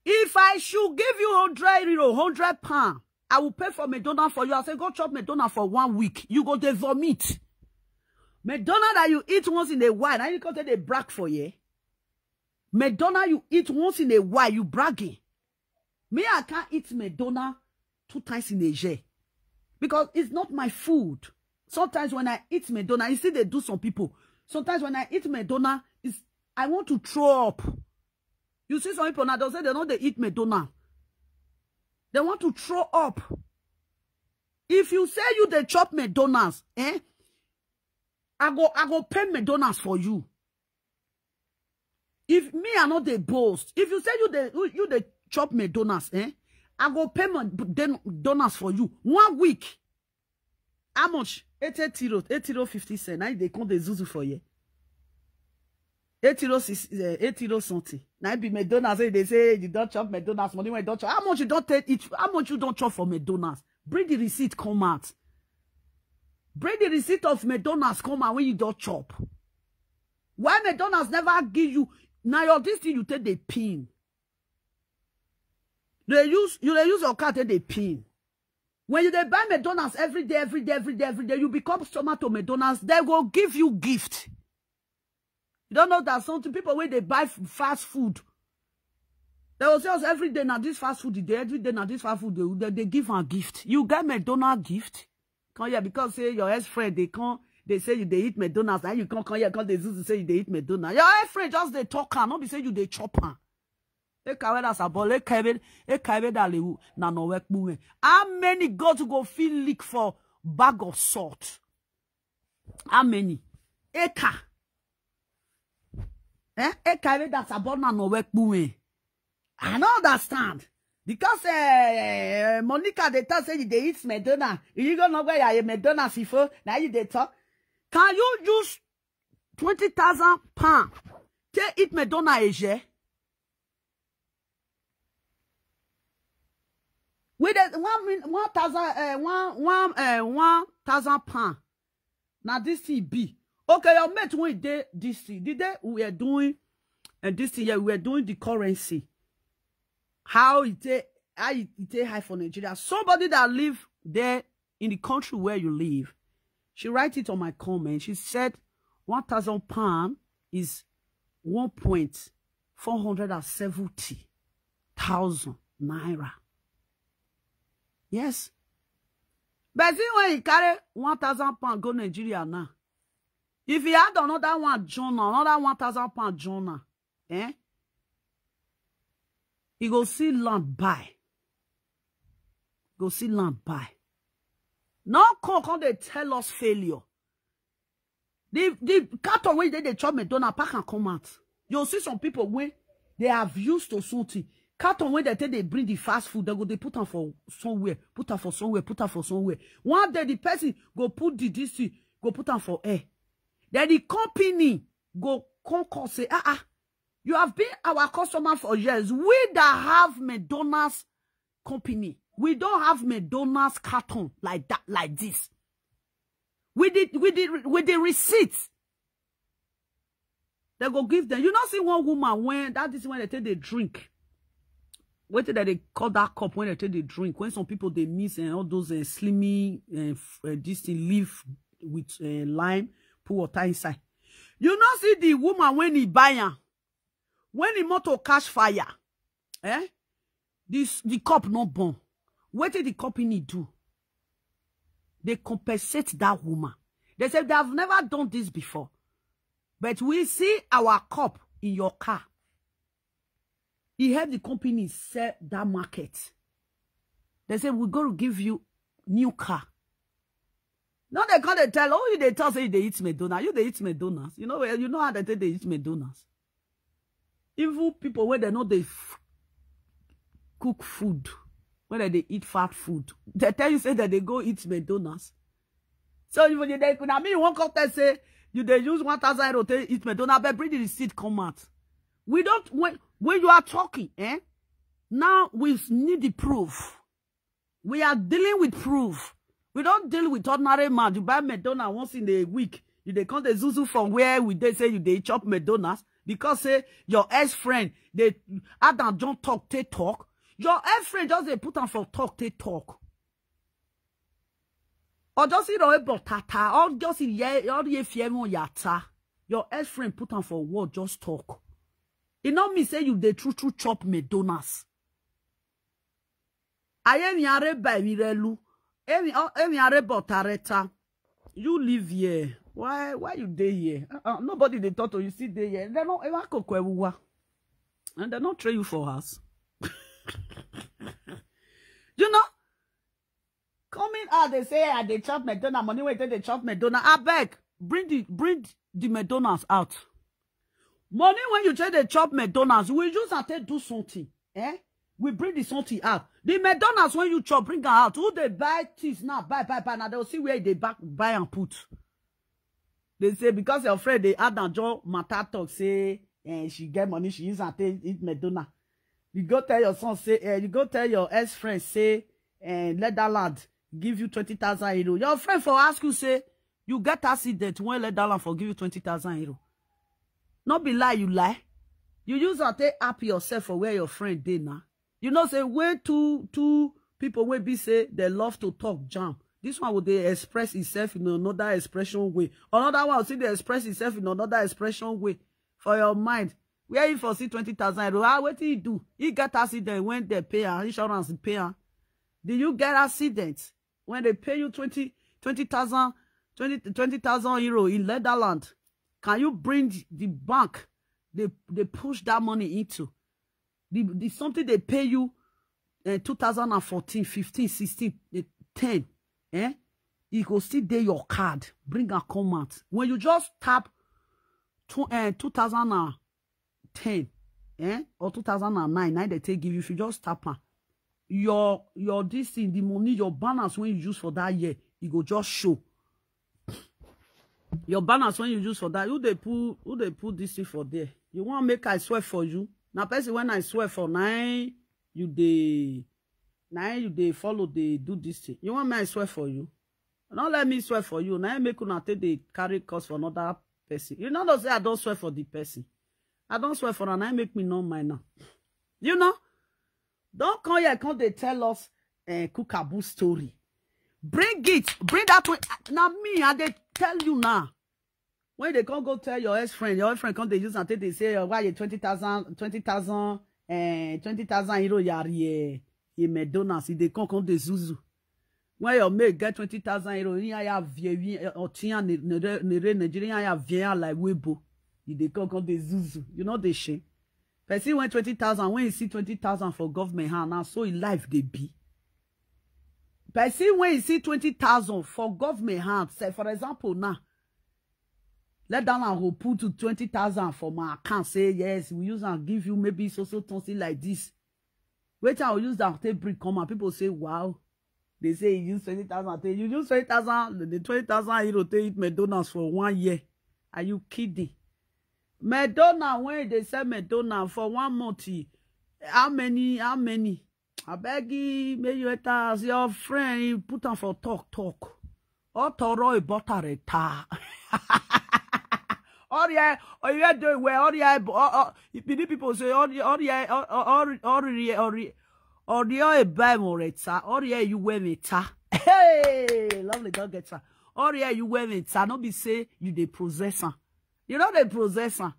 if I should give you hundred euro, hundred pound, I will pay for McDonald's for you. I say, go chop McDonald's for one week. You go dey vomit. McDonald's that you eat once in a while, now you come take dey brag for you. McDonald's you eat once in a while, you bragging. Me, I can't eat McDonald's two times in a year because it's not my food. Sometimes when I eat McDonald's, you see they do some people. Sometimes when I eat McDonald's, it's, I want to throw up. You see some people now, they'll say they know they eat McDonald's. They want to throw up. If you say you they chop McDonald's, eh? I go I go pay McDonald's for you. If me I know they boast, if you say you they you, you they chop McDonald's, eh? I go pay McDonald's for you one week. How much? Eighty euro, eighty euro fifty cent. Now they come the zuzu for you. Eight euro six, uh, eight euro something. Now it be McDonald's. Say they say you don't chop McDonald's money when you don't chop. How much you don't take each? How much you don't chop for McDonald's? Bring the receipt, come out. Bring the receipt of McDonald's, come out when you don't chop. Why McDonald's never give you? Now your this thing you take the pin. They use you. They use your card take the pin. When you they buy McDonald's every day, every day, every day, every day, you become customer to McDonald's. They will give you gift. You don't know that some people when they buy f- fast food, they will say us every day now this fast food they every day now this fast food they, they, they give a gift. You get McDonald's gift. Come here because say your ex friend they come they say you they eat McDonald's and you come come here come they zuzu say you they eat McDonald's. Your ex friend just they talk and not be say you they chop am. Eka weda sabol eka ebe eka ebe da lewu na no we kpuwe. How many goat go feel leak for bag of salt? How many? Eka. Eh? Eka ebe da sabol na no we kpuwe. I don't understand. Because uh, Monica they tell say they eat McDonald's. You go know where you McDonald's before. Now you they talk. Can you use twenty thousand pound? Take eat McDonald's a year. With a one min- one thousand uh, one one uh, one thousand pound. Now this thing be okay. Your mate when they this thing the day we are doing and this thing yeah we are doing the currency. How it take how it, it take high for Nigeria? Somebody that live there in the country where you live, she write it on my comment. She said one thousand pound is one point four hundred and seventy thousand naira. Yes. But see when he carry one thousand pound go Nigeria now. If he had another one, John, another one thousand pound, John, eh? He go see land buy. Go see land buy. No come come they tell us failure. The the carton wey dey dey chop McDonald pack and come out. You see some people wey they have used to something. Carton wey they take they bring the fast food, they go they put am for somewhere, put am for somewhere, put am for somewhere. One day the person go put the this thing, go put am for air. Then the company go come come say, ah ah, you have been our customer for years. We that have McDonald's company, we don't have McDonald's carton like that, like this. With the with the with the receipt, they go give them. You not see one woman when that is when they take the drink. What did they call that cup when they take the drink? When some people they miss and all those uh, slimmy uh, f- uh, this thing leaf with uh, lime, put water inside. You not see the woman when he buy am, when the motor catch fire, eh? This the cup not burn. What did the company do? They compensate that woman. They said they have never done this before, but we see our cup in your car. He helped the company sell that market. They said we're going to give you new car. Now they can't they tell. Oh, you they tell say they eat McDonald's. You they eat McDonald's. You know where you know how they take they eat McDonald's. Even people where they know they f- cook food, where they eat fat food, they tell you say that they go eat McDonald's. So if you they could I mean one come tell say you they use one thousand euro to eat McDonald's, but bring the receipt come out. We don't when when you are talking, eh? Now we need the proof. We are dealing with proof. We don't deal with ordinary man. You buy McDonald's once in a week. You they come the zuzu from where we they say you they chop McDonald's because say your ex friend they Adam John talk they talk. Your ex friend just they put on for talk they talk. Or just you know about tata or just in ye or ye fear yata. Your ex friend put on for word just talk. It not me say you they true true chop McDonald's. Aye mi are by mi relu. Emi o emi are botareta. You live here. Why why you dey here? Uh-uh. Nobody dey talk to you. Still dey here. They no ewa koko ewuwa. And they not train you for house. You know, coming out they say I dey chop McDonald money when they dey chop McDonald. I beg, bring the bring the McDonald's out. Money when you take the chop McDonald's, we use and take do something. Eh? We bring the something out. The McDonald's when you chop, bring am out. Who they buy things now? Buy, buy, buy. Now they'll see where they back buy and put. They say because your friend dey add am join matter talk say eh, she get money, she use am take eat McDonald. You go tell your son say eh, you go tell your ex friend say eh, let that lad give you twenty thousand euro. Your friend for ask you say you get accident when let that lad for give you twenty thousand euro. No be lie you lie. You use am take happy yourself for where your friend dey now. You know say when two two people wey be say they love to talk jam, this one will dey express itself in another expression way. Another one will still dey express itself in another expression way for your mind. Where you for see twenty thousand euro? Ah, wetin he do? He get accident when they pay am, insurance pay am. Do you get accident when they pay you twenty, twenty thousand, twenty, twenty thousand euro in Netherlands? Can you bring the bank they, they push that money into? The, the something they pay you uh, two thousand fourteen, fifteen, sixteen, eh, ten, eh? It go still dey your card. Bring am come out. When you just tap two, uh, two thousand ten eh? or two thousand nine, now they take give you. If you just tap am, your your this thing, the money, your balance when you use for that year, it go just show. Your balance when you use for that, who they put who they put this thing for there? You want make I swear for you? Now person when I swear for nine, you dey nine you dey follow dey do this thing. You want me I swear for you? Don't let me swear for you. Now make una take dey carry cause for another person. You know say I don't swear for the person. I don't swear for am. Now make me know mine now. You know? Don't come here, come they tell us uh, Kukaboo story. Bring it. Bring that way. Now me, I they tell you now. When they can't go tell your ex friend, your ex friend can't they use and take they say, oh, why you twenty thousand, twenty thousand, eh, twenty thousand euro yari, eh, McDonald's, if they can't come they zuzu. When your mate get twenty thousand euro, in ya vie, or tia, nere, Nigeria, ya vie, like Weibo. If they can't come they zuzu. You know they shame. Person when twenty thousand, when you see twenty thousand for government hand, now so in life they be. Person when you see twenty thousand for government hand, say for example now, let down and go put to twenty thousand for my account. Say yes, we use and give you maybe so so something like this. Wait, I'll use that take bring come and people say, wow. They say you use twenty thousand. Take you use twenty thousand, the twenty thousand euro take eat McDonald's for one year. Are you kidding? McDonald's, when they sell McDonald's for one month, eh, how many? How many? I beg you, may you enter as your friend, you put on for talk, talk. Or Toro a butter a tar. Or yeah, or yeah, do well, or yeah, or, or, you believe people say, or yeah, or yeah, or, or, or, or, yeah, or, yeah, or yeah, a buy more a tar, or yeah, you wear a tar. Hey, lovely God gets her. Or yeah, you wear a tar, not be say you the possessor. You know the possessor.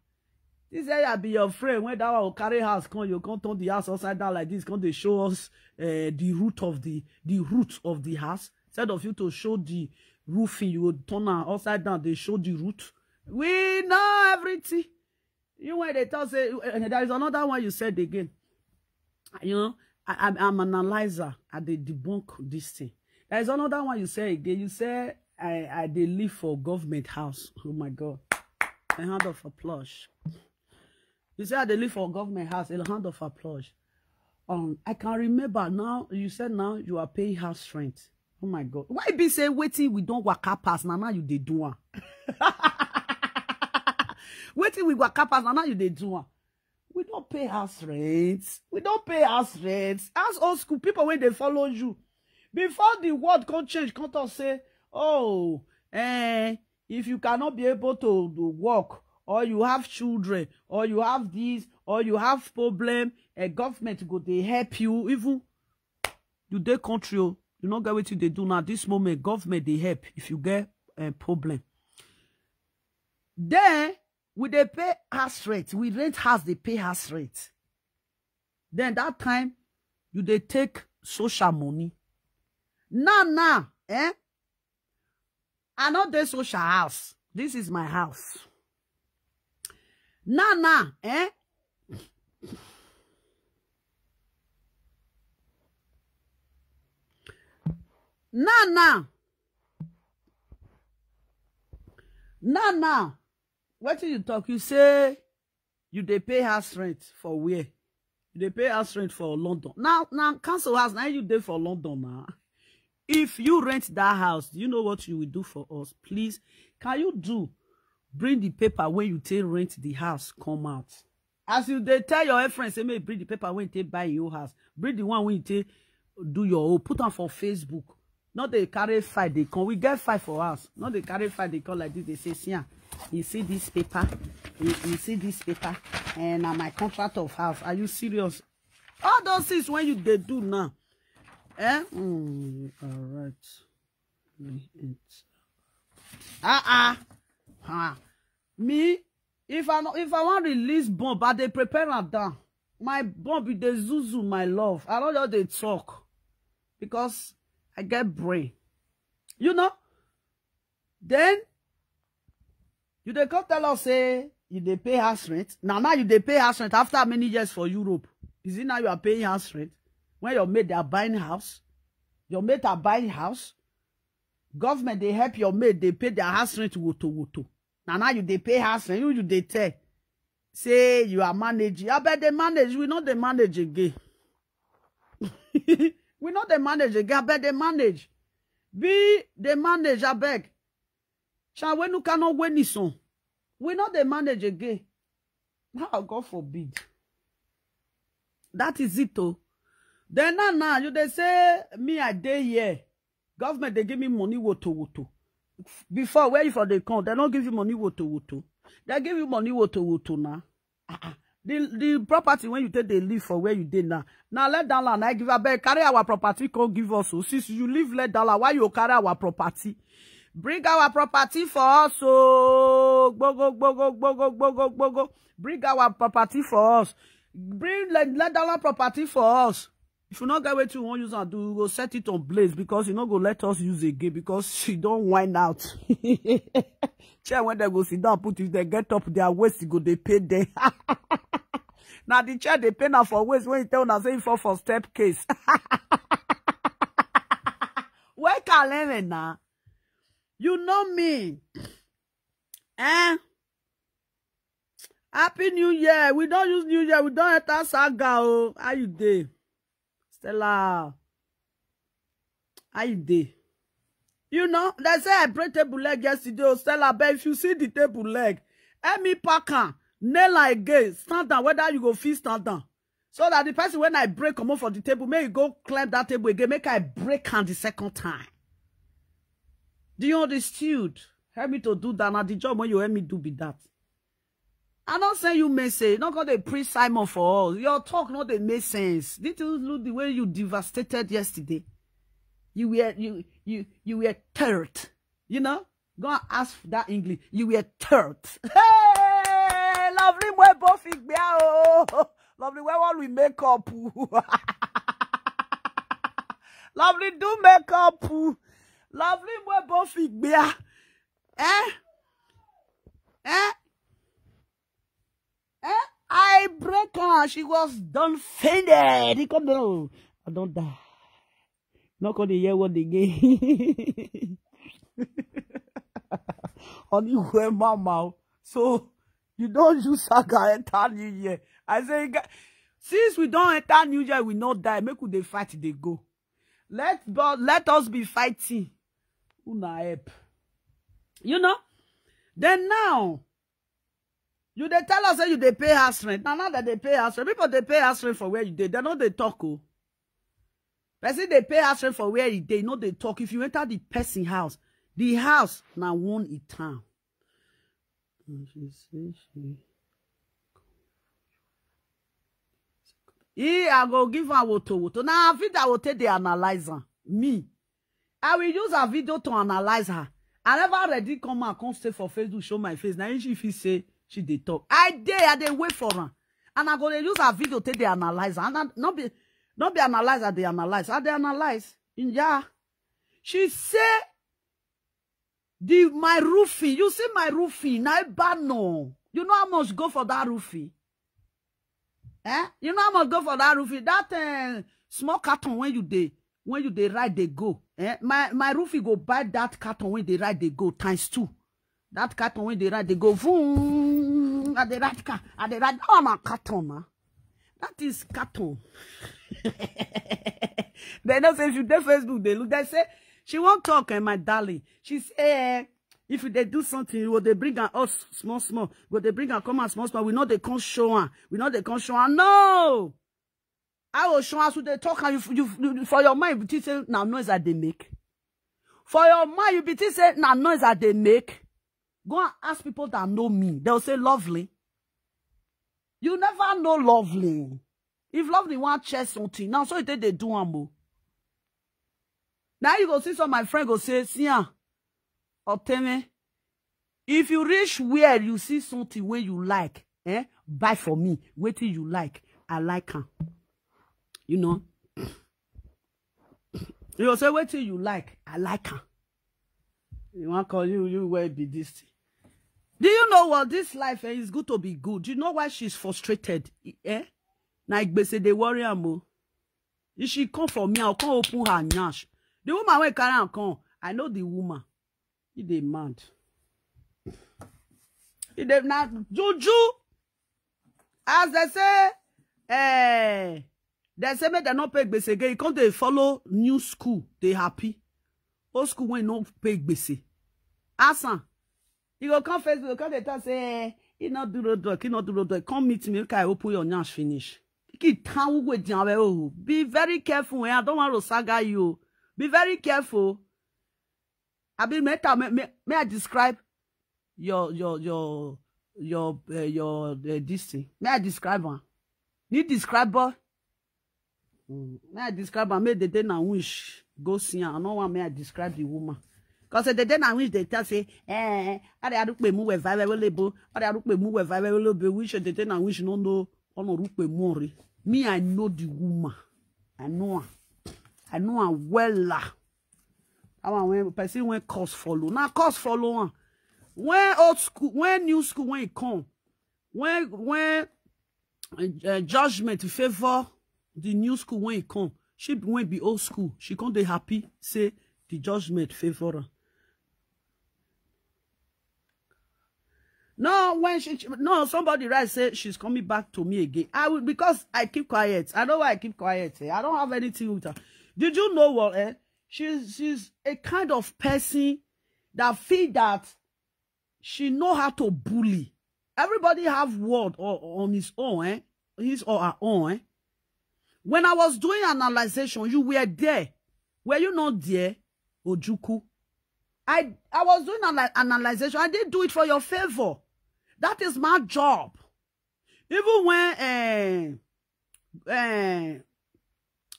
This area be your friend. When that one will carry house, come you come turn the house upside down like this. Come they show us uh, the root of the the root of the house. Instead of you to show the roofing, you will turn am upside down. They show the root. We know everything. You when they talk say uh, there is another one you said again. You know, I, I'm, I'm an analyzer. I dey debunk this thing. There is another one you say again. You say I I dey live for government house. Oh my God! A hand of applause. You say I dey live for government house. A hand of applause. Um, I can remember now. You said now you are paying house rent. Oh my God! Why be say waiting we don't work up pass now? Now you dey do one. Waiting we work up pass now? Now you dey do one. We don't pay house rent. We don't pay house rent. As old school people when they follow you. Before the world can change, can't talk say, oh, eh, if you cannot be able to do work, or you have children, or you have this, or you have problem, a government go they help you. Even you dey country, oh, you not get what they do now. This moment, government they help if you get a problem. Then we dey pay house rent, we rent house dey pay house rent. Then that time you dey take social money. Now now eh I no dey social house, this is my house. Now now eh now now now now wetin you talk, you say you dey pay house rent for where? You dey pay house rent for London. Now now council house now you dey for London now. If you rent that house, do you know what you will do for us? Please, can you do Bring the paper when you take rent the house, come out. As you dey tell your friend, say, "Make you bring the paper when you take buy your house, bring the one when you take do your own, put am for Facebook." Not they carry file, they come. We get file for house. Not they carry file, they come like this. They say, "See am, you see this paper, you, you see this paper, and na my contract of house." Are you serious? All those things when you they do now, eh? Mm, all right. Ah ah, ah. Me, if I no, if I want release bomb, I dey prepare am down. My bomb be the zuzu, my love. I don't just dey talk because I get brain. You know? Then you dey come tell us say you dey pay house rent. Now now you dey pay house rent after many years for Europe. Is it now you are paying house rent? When your maid are buying house, your maid are buying house. Government they help your maid, they pay their house rent woto woto. Now now you dey pay house rent, you you dey tell. Say you are managing. I bet they manage, we know they manage again. We know they manage again, I bet they manage. Be they manage, I beg. Shawenu cannot win this one. We know they manage again. Now God forbid. That is it oh. Then now now you they say me I dey here. Government they give me money woto woto. Before where you for they come, they don't give you money woto woto. They give you money woto woto now. Ah, ah. The, the property when you take they live for where you dey now. Now let down land, I give a beg, carry our property, come give us. So since you live let down land, why you carry our property? Bring our property for us. So go go go go go go go go go go. Bring our property for us. Bring let, let down land property for us. If you not get wetin you wan use am do, we go set it on blaze because you no go let us use again because she don wine out. Chair when they go sit down, put if they get up, their waist go they pay them. Now the chair they pay now for waist when you tell now say you fall for step case. Where Kaleme now? You know me. Eh? Happy New Year. We don't use New Year. We don't enter saga. Oh, how you dey? Stella. How you dey? You know, they say I break table leg yesterday. Oh, Stella, but if you see the table leg, help me pack am, nail am again, stand down, whether you go feel stand down. So that the person when I break comot for the table, may you go climb that table again, make I break am the second time. Do you understood? Help me to do that. Now the job when you help me do be that. I don't say you may say, not gonna preach Simon for us. Your talk not they make sense. Did you look the way you devastated yesterday? You were you you you were tired. You know? Go and ask that English. You were tired. Hey, lovely mwe bofi gbia oh. Lovely where all we make up. Lovely do make up. Lovely mwe bofi gbia. Eh? Eh? Eh? I break her. She was done fainted. He come down. I don't die. Not gonna hear what they gave. Only where mama. So you don't use saga enter New Year. I say, since we don't enter New Year, we not die. Make we dey fight, they go. Let God let us be fighting. Una help. You know? Then now, you they tell us that you they pay house rent. Now now that they pay house rent, people they pay house rent for where you dey. They know they talk. Oh. Person they pay house rent for where you dey, know they talk. If you enter the person house, the house now one in town. And she say she He, I go give her woto woto. Now I fit I will take the analyzer. Me. I will use her video to analyze her. I never ready come and come stay for Facebook, show my face. Now she fit say she dey talk. I dey, I dey wait for her. And I go dey use her video take the analyzer. And I, not be not be analyzer, they analyze. I they analyze. Yeah. She say the my roofing. You see my roofing. Now bad no. You know how much go for that roofing? Eh? You know how much go for that roofing? That uh, small carton when you dey when you dey ride they go. Eh? My my roofing go buy that carton when they ride they go times two. That carton when they ride they go. Vroom, I dey ride car. I dey ride. Oh my carton, man. That is carton. They know say if you dey Facebook, they look. They say she won't talk, eh, my darling. She say, eh, If you dey do something, you go dey bring am out small small. You go dey bring am come out small small. We no dey come show am. We no dey come show am. No! I go show am as we dey talk am. You, you, you, for your mind, you think say na noise I dey make. For your mind, you be think say na noise I dey make. Go and ask people that know me. They'll say, "Lovely." You never know Lovely. If Lovely wan share something, now so e take dey do am o. Now you go see some my friend go say, "See am, Oteme, if you reach where you see something wey you like, eh, buy for me. Wetin you like, I like am." You know? You go say, "Wetin you like, I like am." You wan call you, you wey be this thing. Do you know what? This life, eh, is good to be good. You know why she's frustrated? Eh? Na gbese dey worry am o. If she come for me, I'll come open her nyash. The woman wey carry am come, I know the woman. E dey mad. E dey na juju. As they say, eh, they say make dem no pay gbese again. E come dey follow new school, dey happy. Old school wey no pay gbese. Ask am. E go come Facebook, come dey talk say, eh, e no do road work, e no do road work. Come meet me, make I open your nyash finish. Ki tan wu gwe jan we o. Be very careful, eh? I don't want to saga you. Be very careful. Abi, may I, may, may, may I describe your, your, your, your, uh, your uh, this thing? May I describe one? Need describe, boy? Mm. May I describe am? Make the day na wish go see am. I no want may I describe the woman. Because the day na wish they tell say, eh, are you pay mu we vibe lebo? Are you pay mu we vibe lebo? Which the day na wish no no. Ono rupe more. Me, I know the woman. I know her. I know her well. That one when person when cause follow. Now cause follow one. When old school, when new school when e come, when, when uh, judgment favor the new school when e come, she when be old school, she come dey happy say the judgment favor her. No, when she, no, somebody write say she's coming back to me again. I will, because I keep quiet. I know why I keep quiet. Eh? I don't have anything with her. Did you know what? Eh? She's, she's a kind of person that feel that she know how to bully. Everybody have word or, on his own, eh? His or her own, eh? When I was doing analyzation, you were there. Were you not there, Ojuku? I, I was doing an analyzation. I did do it for your favor. That is my job. Even when, eh, eh,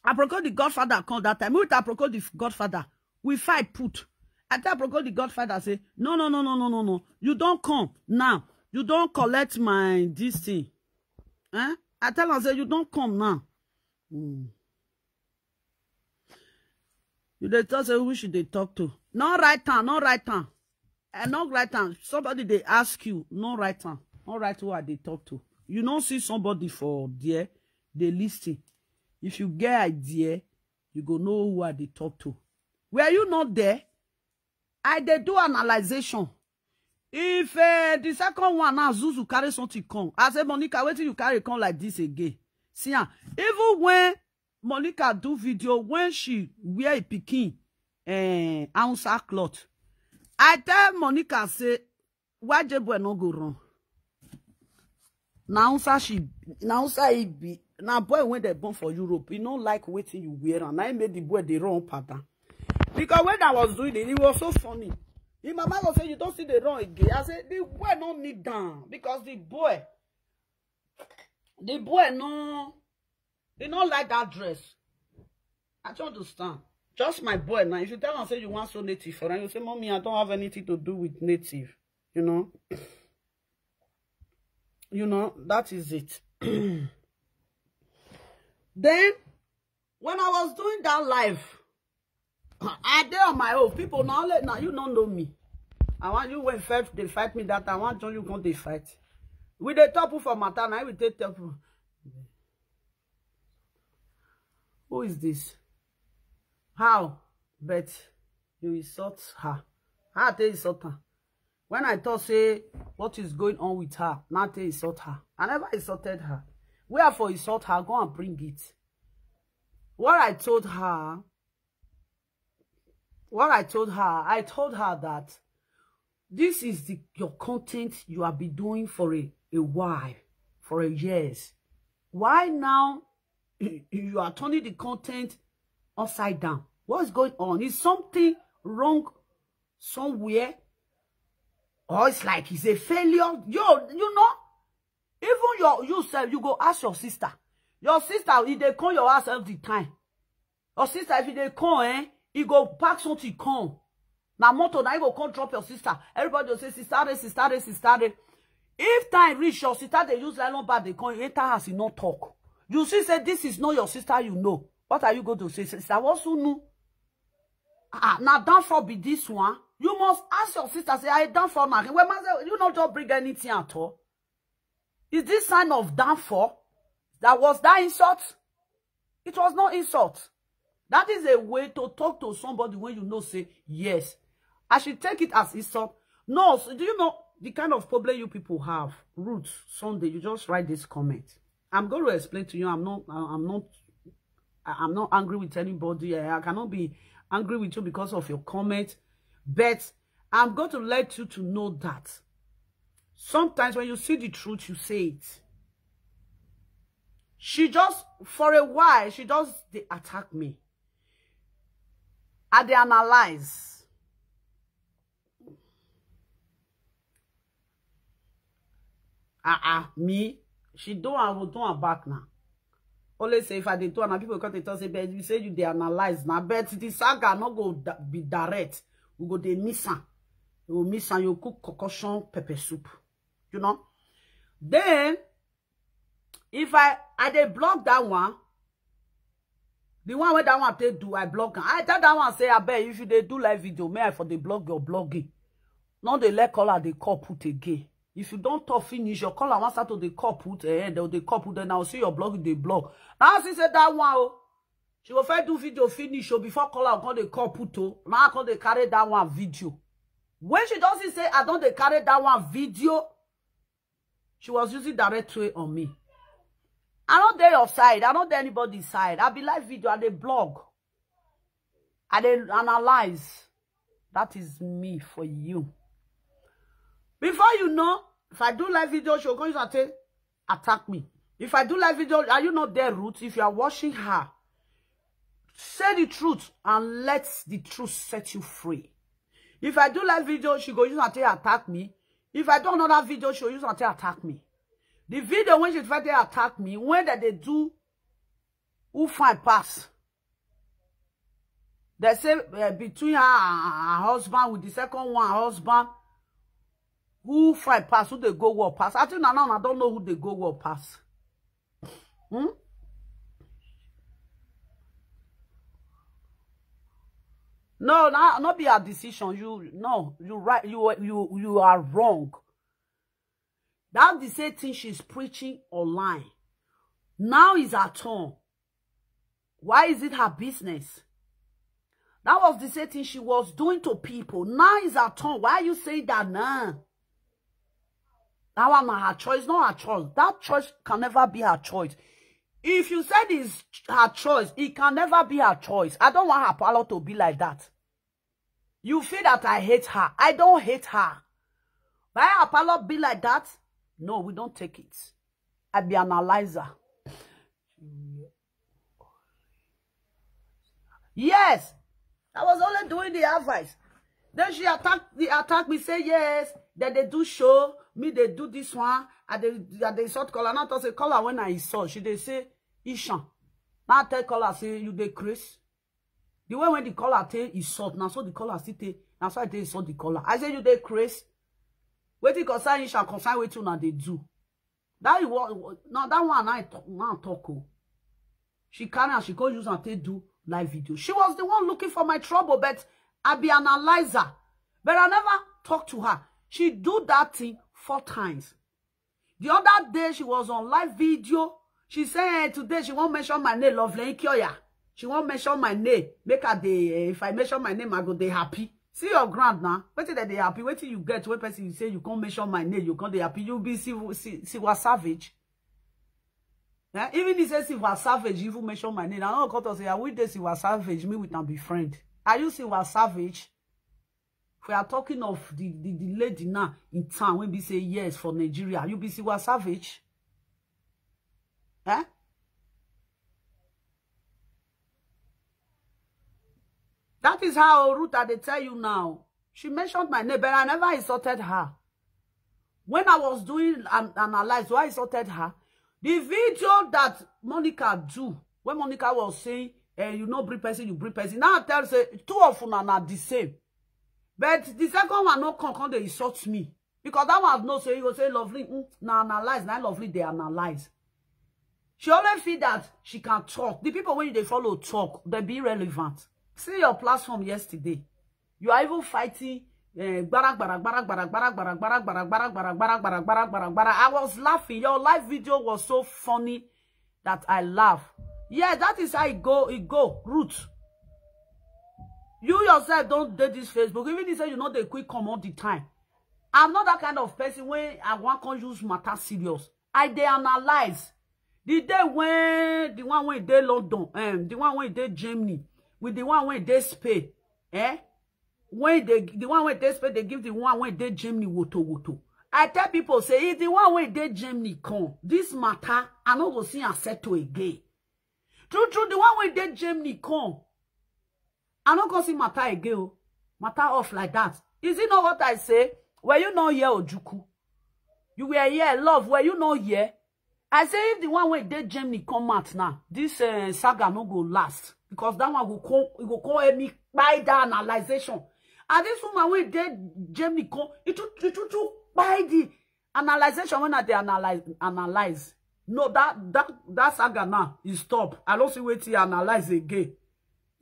Aproko the godfather come that time, with Aproko the godfather, we fight put. I tell Aproko the godfather, say, "No, no, no, no, no, no, no. You don't come now. You don't collect my this thing." Eh? I tell her, say, "You don't come now." Mm. You dey talk say who she dey talk to. No write am, no write am. I no write am. Somebody dey ask you, no write am. No write who I dey talk to. You no see somebody for there, dey listen. If you get idea, you go know who I dey talk to. Were you not there? I dey do analyzation. If uh, the second one now, Zuzu carry something come. I say, "Monica, wetin you carry come like this again?" See am. Even when Monica do video when she wear a pikin, eh, Hausa cloth. I tell Monica say, "Why J-boy no go run?" Na Hausa she, na Hausa he be. Na boy when they born for Europe, he no like wetin you wear, and I made the boy dey run up and down. Because when I was doing it, it was so funny. Him mama go say, "You don't see the run again." I say, "The boy no kneel down because the boy, the boy no, he no like that dress." I don't understand. Just my boy now. If you tell him say you want so native for him, you say, "Mommy, I don't have anything to do with native." You know? You know, that is it. Then, when I was doing that live, I dey on my own. People now let now you don't know me. I want you when first they fight me that I want join you come they fight. We dey talk for matter now we take talk. Who is this? How? But you insult her. How I take insult her? When I thought say what is going on with her, now they insult her. I never insulted her. Where for insult her? Go and bring it. What I told her, what I told her, I told her that This is the your content you have been doing for a, a while, for a years. Why now you are turning the content upside down? What's going on? Is something wrong somewhere? Or it's like it's a failure? Yo, you know, even your you sef, you go ask your sister. Your sister, if they call your house all the time. Your sister, if they call, eh, he go pack something come. Now motor, now you go come drop your sister. Everybody will say, "Sister, re, sister, re, sister." Re. If time reach, your sister, they use nylon bag, they come enter house, he not talk. You see, say, "This is not your sister, you know." What are you going to say? Sister, what's who know? Ah, now downfall be this one. You must ask your sister, say, "I downfall now." When man say, you not just bring anything at all. Is this sign of downfall? That was that insult? It was no insult. That is a way to talk to somebody when you know, say, yes. I should take it as insult. No, so do you know the kind of problem you people have? Ruth Sunday, you just write this comment. I'm going to explain to you. I'm not, I'm not, I'm not angry with anybody. I cannot be angry with you because of your comment. But I'm going to let you to know that sometimes when you see the truth, you say it. She just, for a while, she just they attack me. I they analyze. Ah, ah, me. She do and will do her back now. Always say if I dey do and people come dey talk say, "But you say you dey analyze now." But the saga no go be direct. We go dey miss am. You go miss am. You cook concoction pepper soup. You know. Then if I I dey block that one, the one where that one take do, I block am. I tell that one say, "I bet if you dey do live video, may I for dey block your blogging." No dey let caller dey call put again. If you don't talk finish, your caller wants start to dey call put, eh, they dey call put, then I'll see your blog dey block. Now she say that one, oh, she go first do video finish, oh, before caller come dey call put, oh. Now I come dey carry that one video. When she doesn't say I don't dey carry that one video, she was using direct way on me. I don't dey your side. I don't dey anybody's side. I be live video. I dey blog. I dey analyze. That is me for you. Before you know, if I do live video, she'll go use and take attack me. If I do live video, are you not there, Ruth? If you are watching her, say the truth and let the truth set you free. If I do live video, she go use and take attack me. If I do another video, she'll use and take attack me. The video when she try to attack me, when that they do, who find pass? They say, eh, between her and her husband with the second one, her husband, who find pass, who they go war pass. I think now, now I don't know who they go war pass. Hmm? No, no, not be her decision. You no, you right, you you you are wrong. That's the same thing she's preaching online. Now is her turn. Why is it her business? That was the same thing she was doing to people. Now is her turn. Why are you saying that now? That one na her choice, not her choice. That choice can never be her choice. If you said it's her choice, it can never be her choice. I don't want her parlor to be like that. You feel that I hate her. I don't hate her. Why her parlor be like that? No, we don't take it. I be analyzer. Yes, I was only doing the advice. Then she attacked the attack me, say yes, that they do show, me they do this one, and they and they sort color. Not to say color when I saw, she they say Ishan. Now I tell color say you dey craze. The way when the color take is salt, now so the color still take, now so I take salt the color. I say you dey craze. Wait till concern Ishan, concern wait till now they do. That is what now that one I talk now talk. Oh. She carry and she go use and take do live video. She was the one looking for my trouble, but I be analyzer. But I never talk to her. She do that thing four times. The other day she was on live video. She said, "Eh, today she won't mention my name, Lovely Ikioya. She won't mention my name. Make her dey, eh, if I mention my name, I go dey happy." See your ground now. Wait till they happy. Wait till you get where person you say you can't mention my name, you can't dey happy. You be see, see, see what savage. Eh? Even he says if I savage, you even mention my name. I don't come to say, "I wish this if I savage, me with am be friend." Are you see what savage? We are talking of the, the, the lady now in town wey be say yes for Nigeria. You be see what savage? Eh? That is how Ruth, I dey tell you now. She mentioned my name, but I never insulted her. When I was doing an analyze, why I insulted her? The video that Monica do, when Monica was saying, eh, you know, bring person, you bring person. Now I tell say two of una na the same. But the second one no come, come dey insult me. Because that one know say you go say Lovely, mm, na analyze, na Lovely dey analyze. She only feel that she can talk. The people wey you dey follow talk, they be relevant. See your platform yesterday. You are even fighting, eh, gbara, gbara, gbara, gbara, gbara, gbara, gbara, gbara, gbara, gbara, gbara, gbara, gbara, gbara, gbara. I was laughing. Your live video was so funny that I laugh. Yeah, that is how it go, it go, Ruth. You yourself don't date this Facebook. Even if say you know they quick come all the time. I'm not that kind of person when I want to use matter serious. I dey analyze. The day when the one wey dey London, um, the one wey dey Germany, with the one wey dey Spain, eh? When they, the one wey dey Spain, they give the one wey dey Germany woto woto. I tell people say if the one wey dey Germany come, this matter I no go see am settle again. True, true, the one wey dey Germany come, I no go see matter again. Oh. Matter off like that. Is it not what I say? Were you not here, Ojuku? You were here, love. Were you not here? I say if the one wey dey Germany come out now, this uh, saga no go last because that one go come, it go come help me buy that analyzation. And this woman wey dey Germany come, it too, it too, too buy the analyzation when I dey analyze, analyze. No, that that that saga now is stop. I don't see wetin analyze again.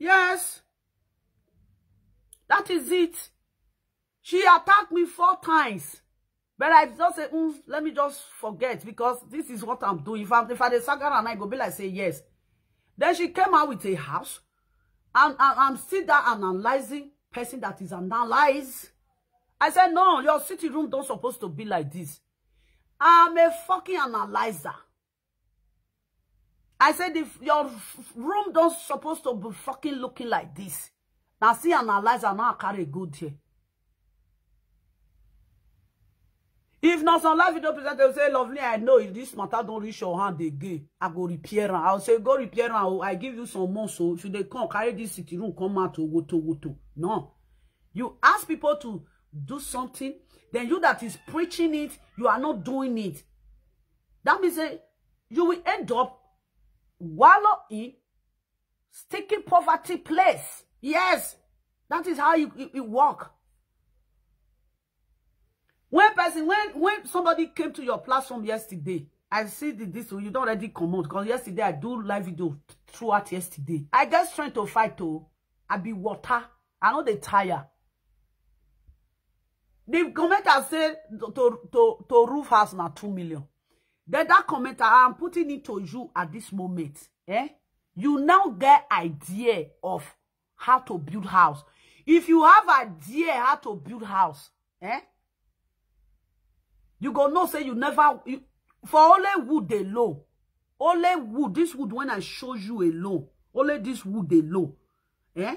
Yes, that is it. She attacked me four times. But I just say, mm, let me just forget because this is what I'm doing. If I'm if I dey saga and I go be like say yes. Then she came out with a house and, and I'm still that analyzing person that is analyzed. I said, no, your sitting room don't supposed to be like this. I'm a fucking analyzer. I said, if your f- room don't supposed to be fucking looking like this. Now see analyzer, now carry good here. If not some live video presenter will say, Lovely, I know if this matter don't reach your hand again, I go repair am. I'll say, go repair am. Oh, I give you some months. So if you dey come, carry this sitting room, come out to woto woto. No. You ask people to do something, then you that is preaching it, you are not doing it. That means say you will end up wallow in sticky poverty place. Yes, that is how you, you, you work. When person, when when somebody came to your platform yesterday, I see the this you don't already comment because yesterday I do live video throughout yesterday. I just trying to fight to I be water. I know they tire. The commenter say to to to, to roof house na two million. Then that commenter, I'm putting it to you at this moment. Eh? You now get idea of how to build house. If you have idea how to build house, eh? You go know say you never you, for only wood alone. Only wood, this wood when I show you alone, only this wood alone, eh?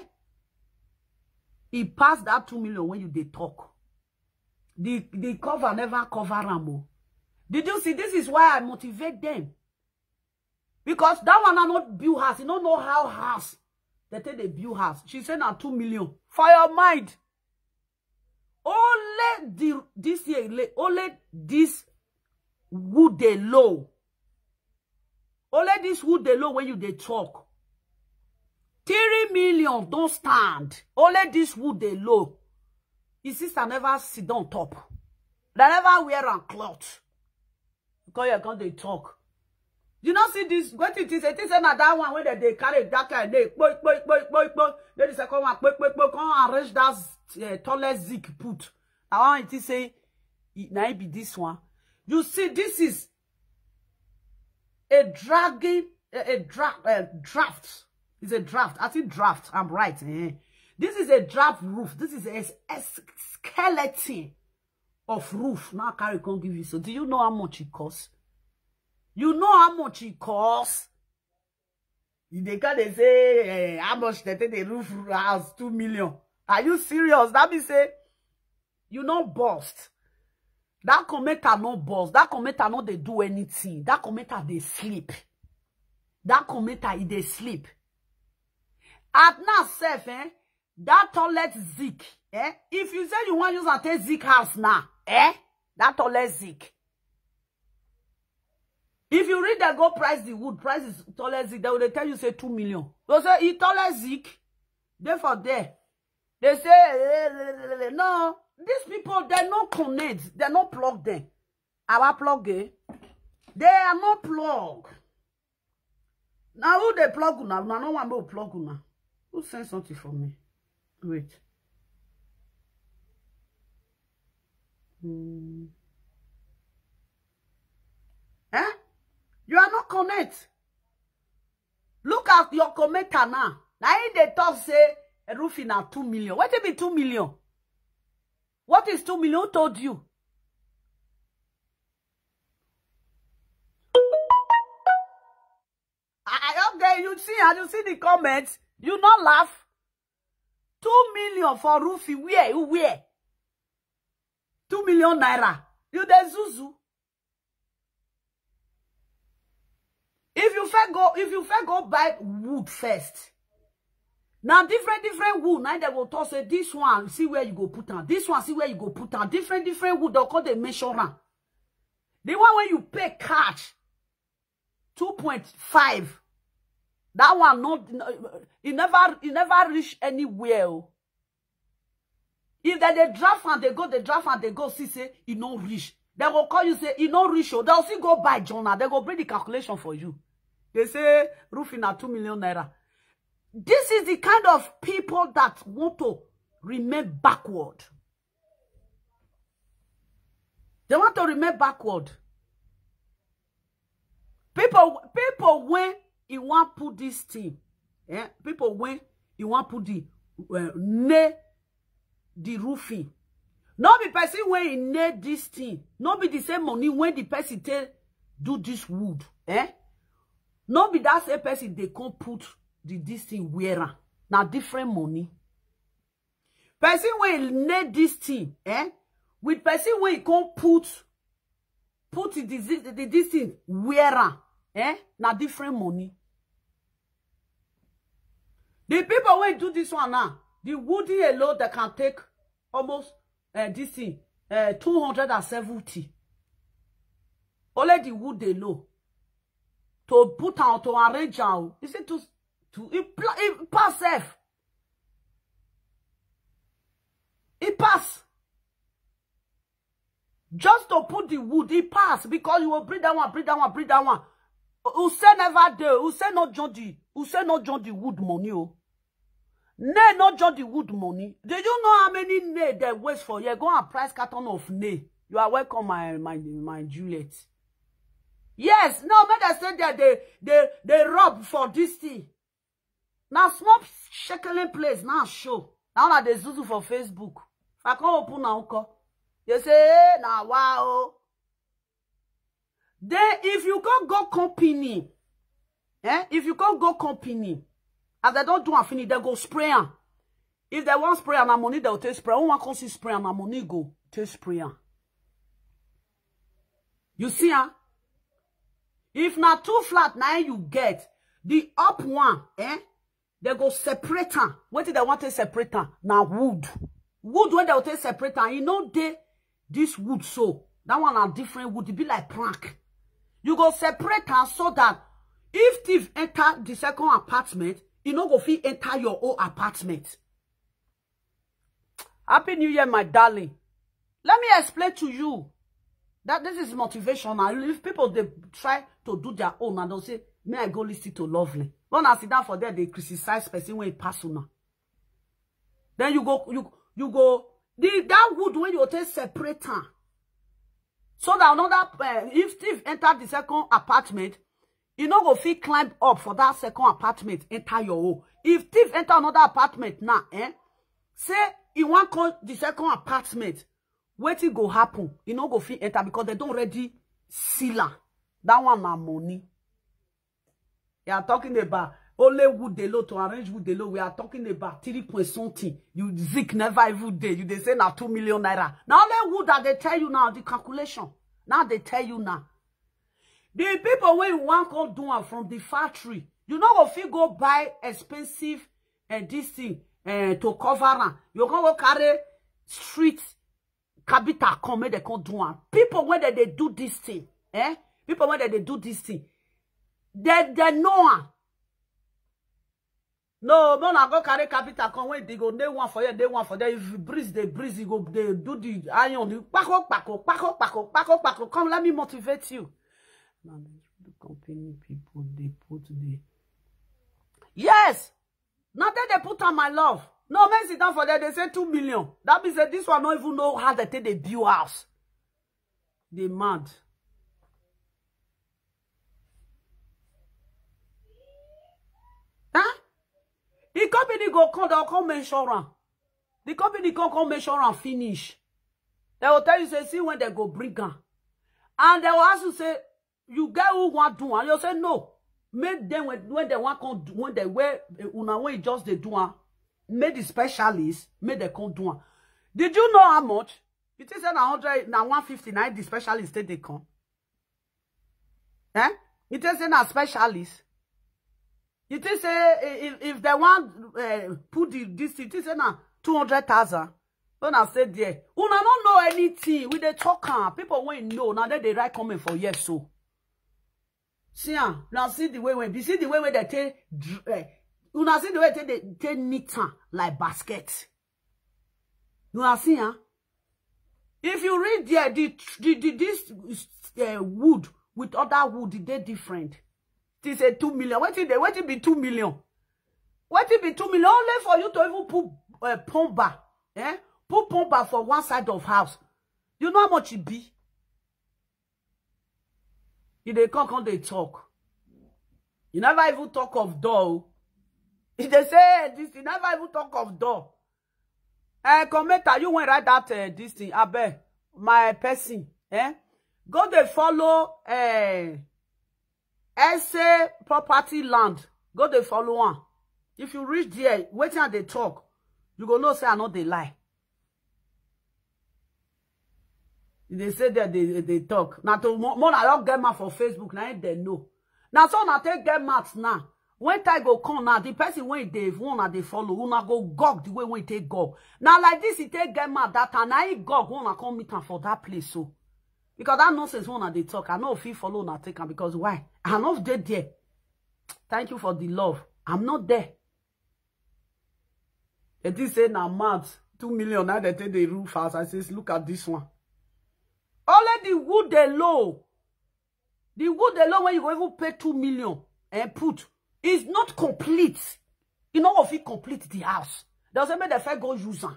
E pass that two million when you dey talk. The the cover never cover am o. Did you see? This is why I motivate them. Because that one I not build house. You don't know how house they take they build house. She said now two million. For your mind. Only the this year, le- only this wood they low. Only this wood they low when you they talk. Three million don't stand. Only this wood they low. His sister never sit down top. They never wear a cloth. Because you can't they talk. You not see this. What it is? It is another one where they carry that kind. They boy, boy, boy, boy, boy. Then the second one, boy, boy, boy, come arrange that uh, tallest zik put. I want it to say, it now be this one. You see, this is a dragging, a, a dra- a draft. It's a draft. I think draft. I'm right. Eh? This is a draft roof. This is a, a skeleton of roof. Now carry come give you. So do you know how much it costs? You know how much it costs? If they can they say eh, how much they take the roof house two million. Are you serious? That means say You no burst. That commenter no burst. That commenter no dey do anything. That commenter dey sleep. That commenter, e dey sleep. At now sef, eh? That toilet zinc, eh? If you say you wan use am take zinc house now, eh? That toilet zinc. If you read the go price the wood, price is toilet zinc, they will tell you say two million. They say e toilet zinc, dey for there. They say, eh, eh, eh, eh, eh. No, these people, they no connect, they no plug them. Our plug, eh? They are not plug. Now who dey plug una? Una no wan make we plug una. Who send something for me? Wait. Hmm. Eh? You are not connect. Look at your commenter now. Now he dey talk say roofing na two million. What be two million? What is two million? Who told you? I, I, okay, you see, as you see the comments, you not laugh. Two million for roofing, where, where? Two million naira. You dey zuzu. If you first go, if you first go buy wood first, now different, different wood, now they will talk say this one, see where you go put am. This one, see where you go put am. Different, different wood, they'll call the measure am. The one when you pay cash, two point five. That one not, it never, it never reach anywhere. Oh. If they, they draft and they go, they draft and they go, see say e no reach. They will call you say e no reach. Oh, they'll still go buy journal. They go bring the calculation for you. They say roofing at two million naira. This is the kind of people that want to remain backward. They want to remain backward. People, people when you want put this thing, eh? People when you want put the uh, ne the roofing. No be person when he need this thing. No be the same money when the person take do this wood, eh? No be that same person they can't put the this thing where am. Now different money. Person wey need this thing, eh? With person wey come put put the, the, the this thing where am, eh? Na different money. The people wey do this one now, the wooden alone that can take almost uh, this thing uh, two hundred and seventy. Only the wood alone to put am to arrange am. You see to to it, it pass sef. It pass. Just to put the wood, it pass because you will bring that one, bring that one, bring that one. Use never dey. Use not join the, use not join the wood money. Oh. Nay, not join the wood money. Do you know how many nay they waste for here? Go and price carton of nay. You are welcome, my my my Juliet. Yes, no, make they say that they they they rob for this thing. Now small shackling place now show. Now that they zuzu for Facebook. If I can't open now, call. They say, hey, now wow. Then if you can't go company, eh? If you can't go company, as they don't do and finish, they go spray am. If they want spray and money, they'll take spray. Who want come see spray and money go take spray am. You see, huh? If na two flat na you get, the up one, eh? They go separate am. What did they want to separate am? Na wood. Wood when they will take separate am, you know they this wood so. That one are different wood. It be like plank. You go separate am so that if thief enter the second apartment, e no go fit enter your own apartment. Happy New Year, my darling. Let me explain to you that this is motivational. If people they try to do their own and they'll say, may I go listen to Lovely. When I sit down for there, they criticize person when it pass una. Then you go, you you go the that wood when you take separate am. So that another uh, if thief enter the second apartment, you no go fit climb up for that second apartment, enter your own. If thief enter another apartment now, eh? Say he want call the second apartment, wetin go happen? You no go fit enter because they don't already seal am. That one na money. You are talking about Only wood dey low to arrange wood dey low. We are talking about three point something. You zik never even dey. You dey say na two million naira. Na only wood that dey tell you now the calculation. Now they tell you now. The people wey you wan come do am from the factory, you no go fit go buy expensive and this thing and to cover am. You come go carry street capital come make dem come do am. People wey dem dey do this thing, eh? People wey dem dey do this thing, they they know am. No, no, na go carry capital come when they go day one for here, day one for there. If breeze dey breeze, e go dey do the iron, the kpako kpako kpako kpako kpako kpako. Come, let me motivate you. Now the company people dey put the yes. Now then they put on my love. No, men sit down for there. They say two million. That means that this one don't even know how they take the build house. They mad. Huh? The company go come, they'll come measure am. The company come come measure am finish. They will tell you say see when they go bring am, and they will ask you say you get who want do am. You say no. Make them when when they want come do, when they wear una when just they do am. Make the specialists make they come do am. Did you know how much? You think say na hundred na one fifty na the specialist take dey come? Eh? You think say na specialist? You think say if if they want uh, put the this thing, you think say na two hundred thousand? When I say there, una no know anything. We dey talk am. People wey know now they dey write comment for yes so. See am now. See the way wey be see the way wey they take dr- eh, una see the way take dey take knit am like basket. Una see am. If you read there, the the, the this uh, wood with other wood e dey different. It is a two million. Wetin dey wetin be two million? Wetin be two million? Only for you to even put uh, pumba, eh? Put pumba for one side of house. You know how much e be? You dey come come dey talk. You never even talk of door. You dey say this. You never even talk of door. Eh, commenter, you wan write that uh, this thing. Abeg, my person, eh? Go dey follow uh, essay property land. Go dey follow am. If you reach there, wetin I dey talk, you go know say I no dey lie. They say that they they talk. Now to more I don't get mad for Facebook. Now they know. Now so now take get mad now. When time go come now, the person when they if una dey follow, una go gog the way when take gog. Now like this, he take get mad that time. Now he gog wanna come meet am for that place so. Because that nonsense wanna they talk. I know if he follow una take am because why? I know if they there. Thank you for the love. I'm not there. They did say na mad two million now they take the roof house. I says look at this one. Only the wood dey low. The wood alone when you go even pay two million and put is not complete. You know if you complete the house. Doesn't mean the fair go use am.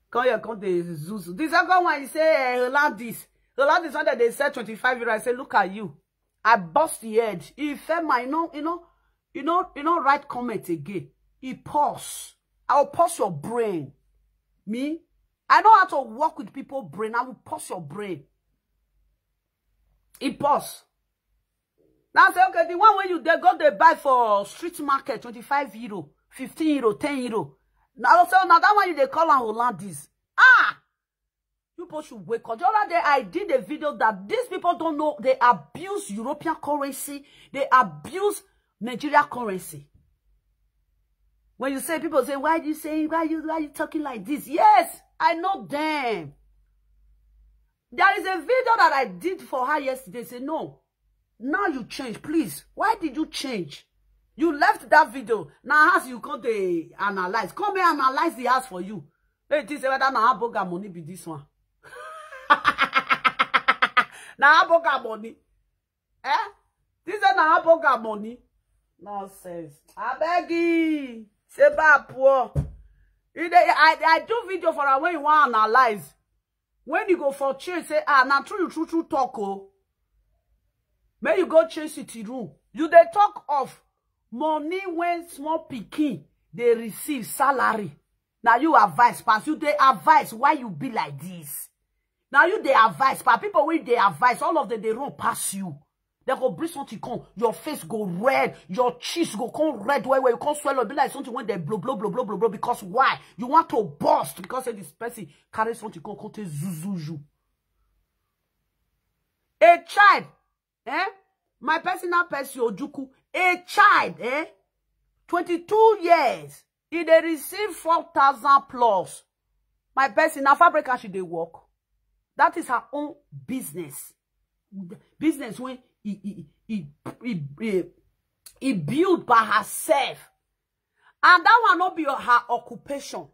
Come here, come the zuzu. The second one, he say, eh, Hollandis. Hollandis one that they sell twenty-five euro. I say, look at you. I bust the head. He fell my, you know, you know, you know, you know, write comment again. He pause. I'll pause your brain. Me, I know how to work with people brain. I will pause your brain. He pause. Now say, okay, the one when you they go they buy for street market, twenty-five euro, fifteen euro, ten euro. Now so now that one you they call on Hollandis. Ah! You people should wake up. The other day I did a video that these people don't know they abuse European currency, they abuse Nigeria currency. When you say people say, why do you say why you why you talking like this? Yes, I know them. There is a video that I did for her yesterday. Say no. Now you change, please. Why did you change? You left that video. Now as you come they analyze. Come and analyze the house for you. Let me say whether na aboga money be this one. Na aboga money. Eh? This is na aboga money. Nonsense. I beg you. Say bad poor. You dey- I, I do video for her when you want analyze. When you go for change, say, ah, na true, you true, true talk, oh. May you go change city room. You dey talk of money when small pikin they receive salary. Now you advise pass. You they advise why you be like this. Now you they advise pass. People when they advise, all of them they run past you. They go bring something come. Your face go red. Your cheeks go come red well well. You come swell up. Be like something when they blow, blow, blow, blow, blow, blow. Because why? You want to burst because say this person carry something come, come take zuzu you. A child, eh? My personal person, Ojuku, a child, eh? twenty-two years, he dey receive four thousand plus. My person, na fabric she dey work. That is her own business. Business when he, he, he, he, he, he build by herself. And that one no be her occupation.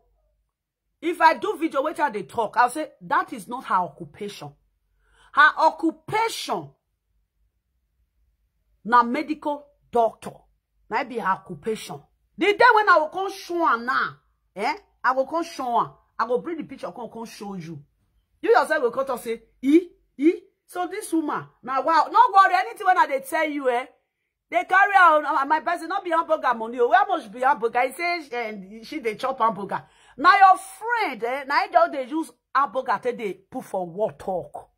If I do video, which I dey talk, I'll say that is not her occupation. Her occupation na medical doctor. Na be her occupation. The day when I will come show her now, eh? I will come show her. I will bring the picture, come, come show you. You yourself will come talk say, e, e. So this woman, now wow, no worry, anything when I dey tell you, eh? They carry out uh, my person, not be hamburger money. Oh, where much be hamburger? I say and she dey chop hamburger. Now your friend, eh? Now you just dey use hamburger till they put for war talk.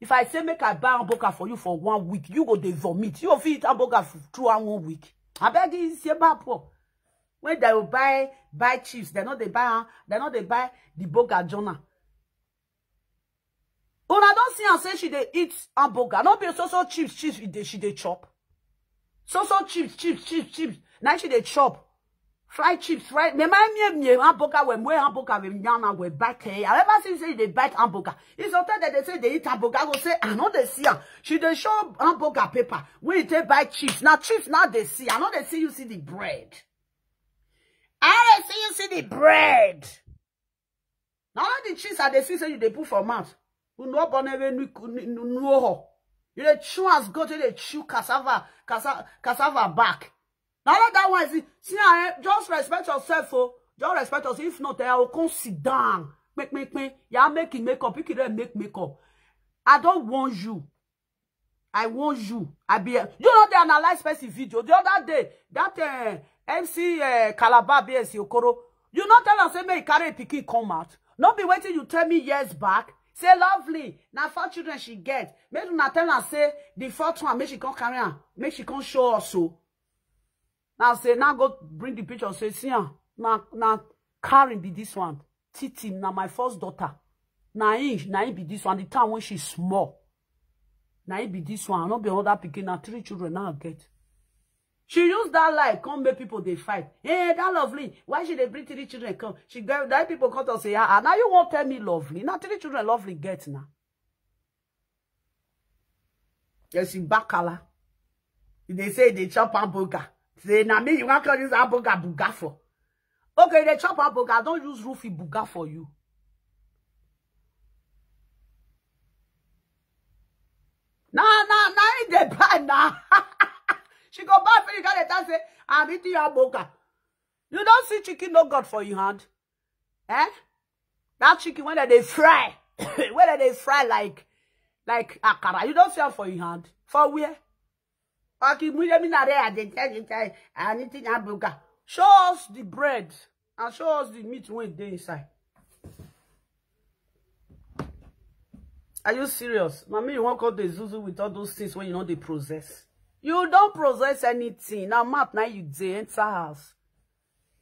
If I say make I buy hamburger for you for one week, you go dey vomit. You go fit eat hamburger f- through one week. I beg you, say bad poor. When they will buy buy chips, they know they buy am, they know they buy the burger journal. Una don see am say she dey eat hamburger. No be so so chips, chips she dey she dey chop. So so chips, chips, chips, chips. Now she dey chop. Fried chips, fried. Me my me me hamburger we we hamburger we nyana we back here. I ever see say they bite hamburger. It's okay that they say they eat hamburger. I go say I know they see am. She dey show hamburger paper. We take buy chips. Now chips now they see. I know they see you see the bread. I dey see you see the bread. Now all the chips I dey see say you dey put for mouth. You know born every new new ho. You dey chew as goat, you dey chew cassava, cassava, cassava back. Now let that one see, see eh, just respect yourself, oh. Just respect yourself. If not, eh, I will come sit down. Quick, quick, quick. Yeah, make it make up. Pick it up, make make up. I don't want you. I want you. I be you know they analyze person video the other day. That uh, M C uh, Calabar B S Okoro. You not tell us say make carry pikin come out. Not be waiting you tell me years back. Say lovely. Now four children she get. Make una tell her say the fourth one make she come carry am. Make she come show us so. Now say now go bring the picture. Say see am. Now now Karen be this one. Titi na my first daughter. Na him na him be this one. The time when she small. Na him be this one. I no be another pikin. Na three children now I get. She use that lie come make people dey fight. Hey, that lovely. Why she dey bring three children come? She get that people come to say, ah, ah, now you won't tell me lovely. Now three children lovely get now. Yes, in Bakala. They say they chop hamburger. Say now me you want call this hamburger buga for. Okay, they chop hamburger. I don't use roofie buga for you. Nah, nah, nah, in the bad now. She go back for the guy that say, I'm eating your hamburger. You don't see chicken no God for your hand. Eh? That chicken when they fry, when they fry like like akara, you don't see am for your hand. For where? Aki muyemi na re aje je je anything abuga. Show us the bread and show us the meat when they inside. Are you serious? Mommy, you won't call the zuzu with all those things when you know they process. You don't process anything. Now, map now you dey enter house.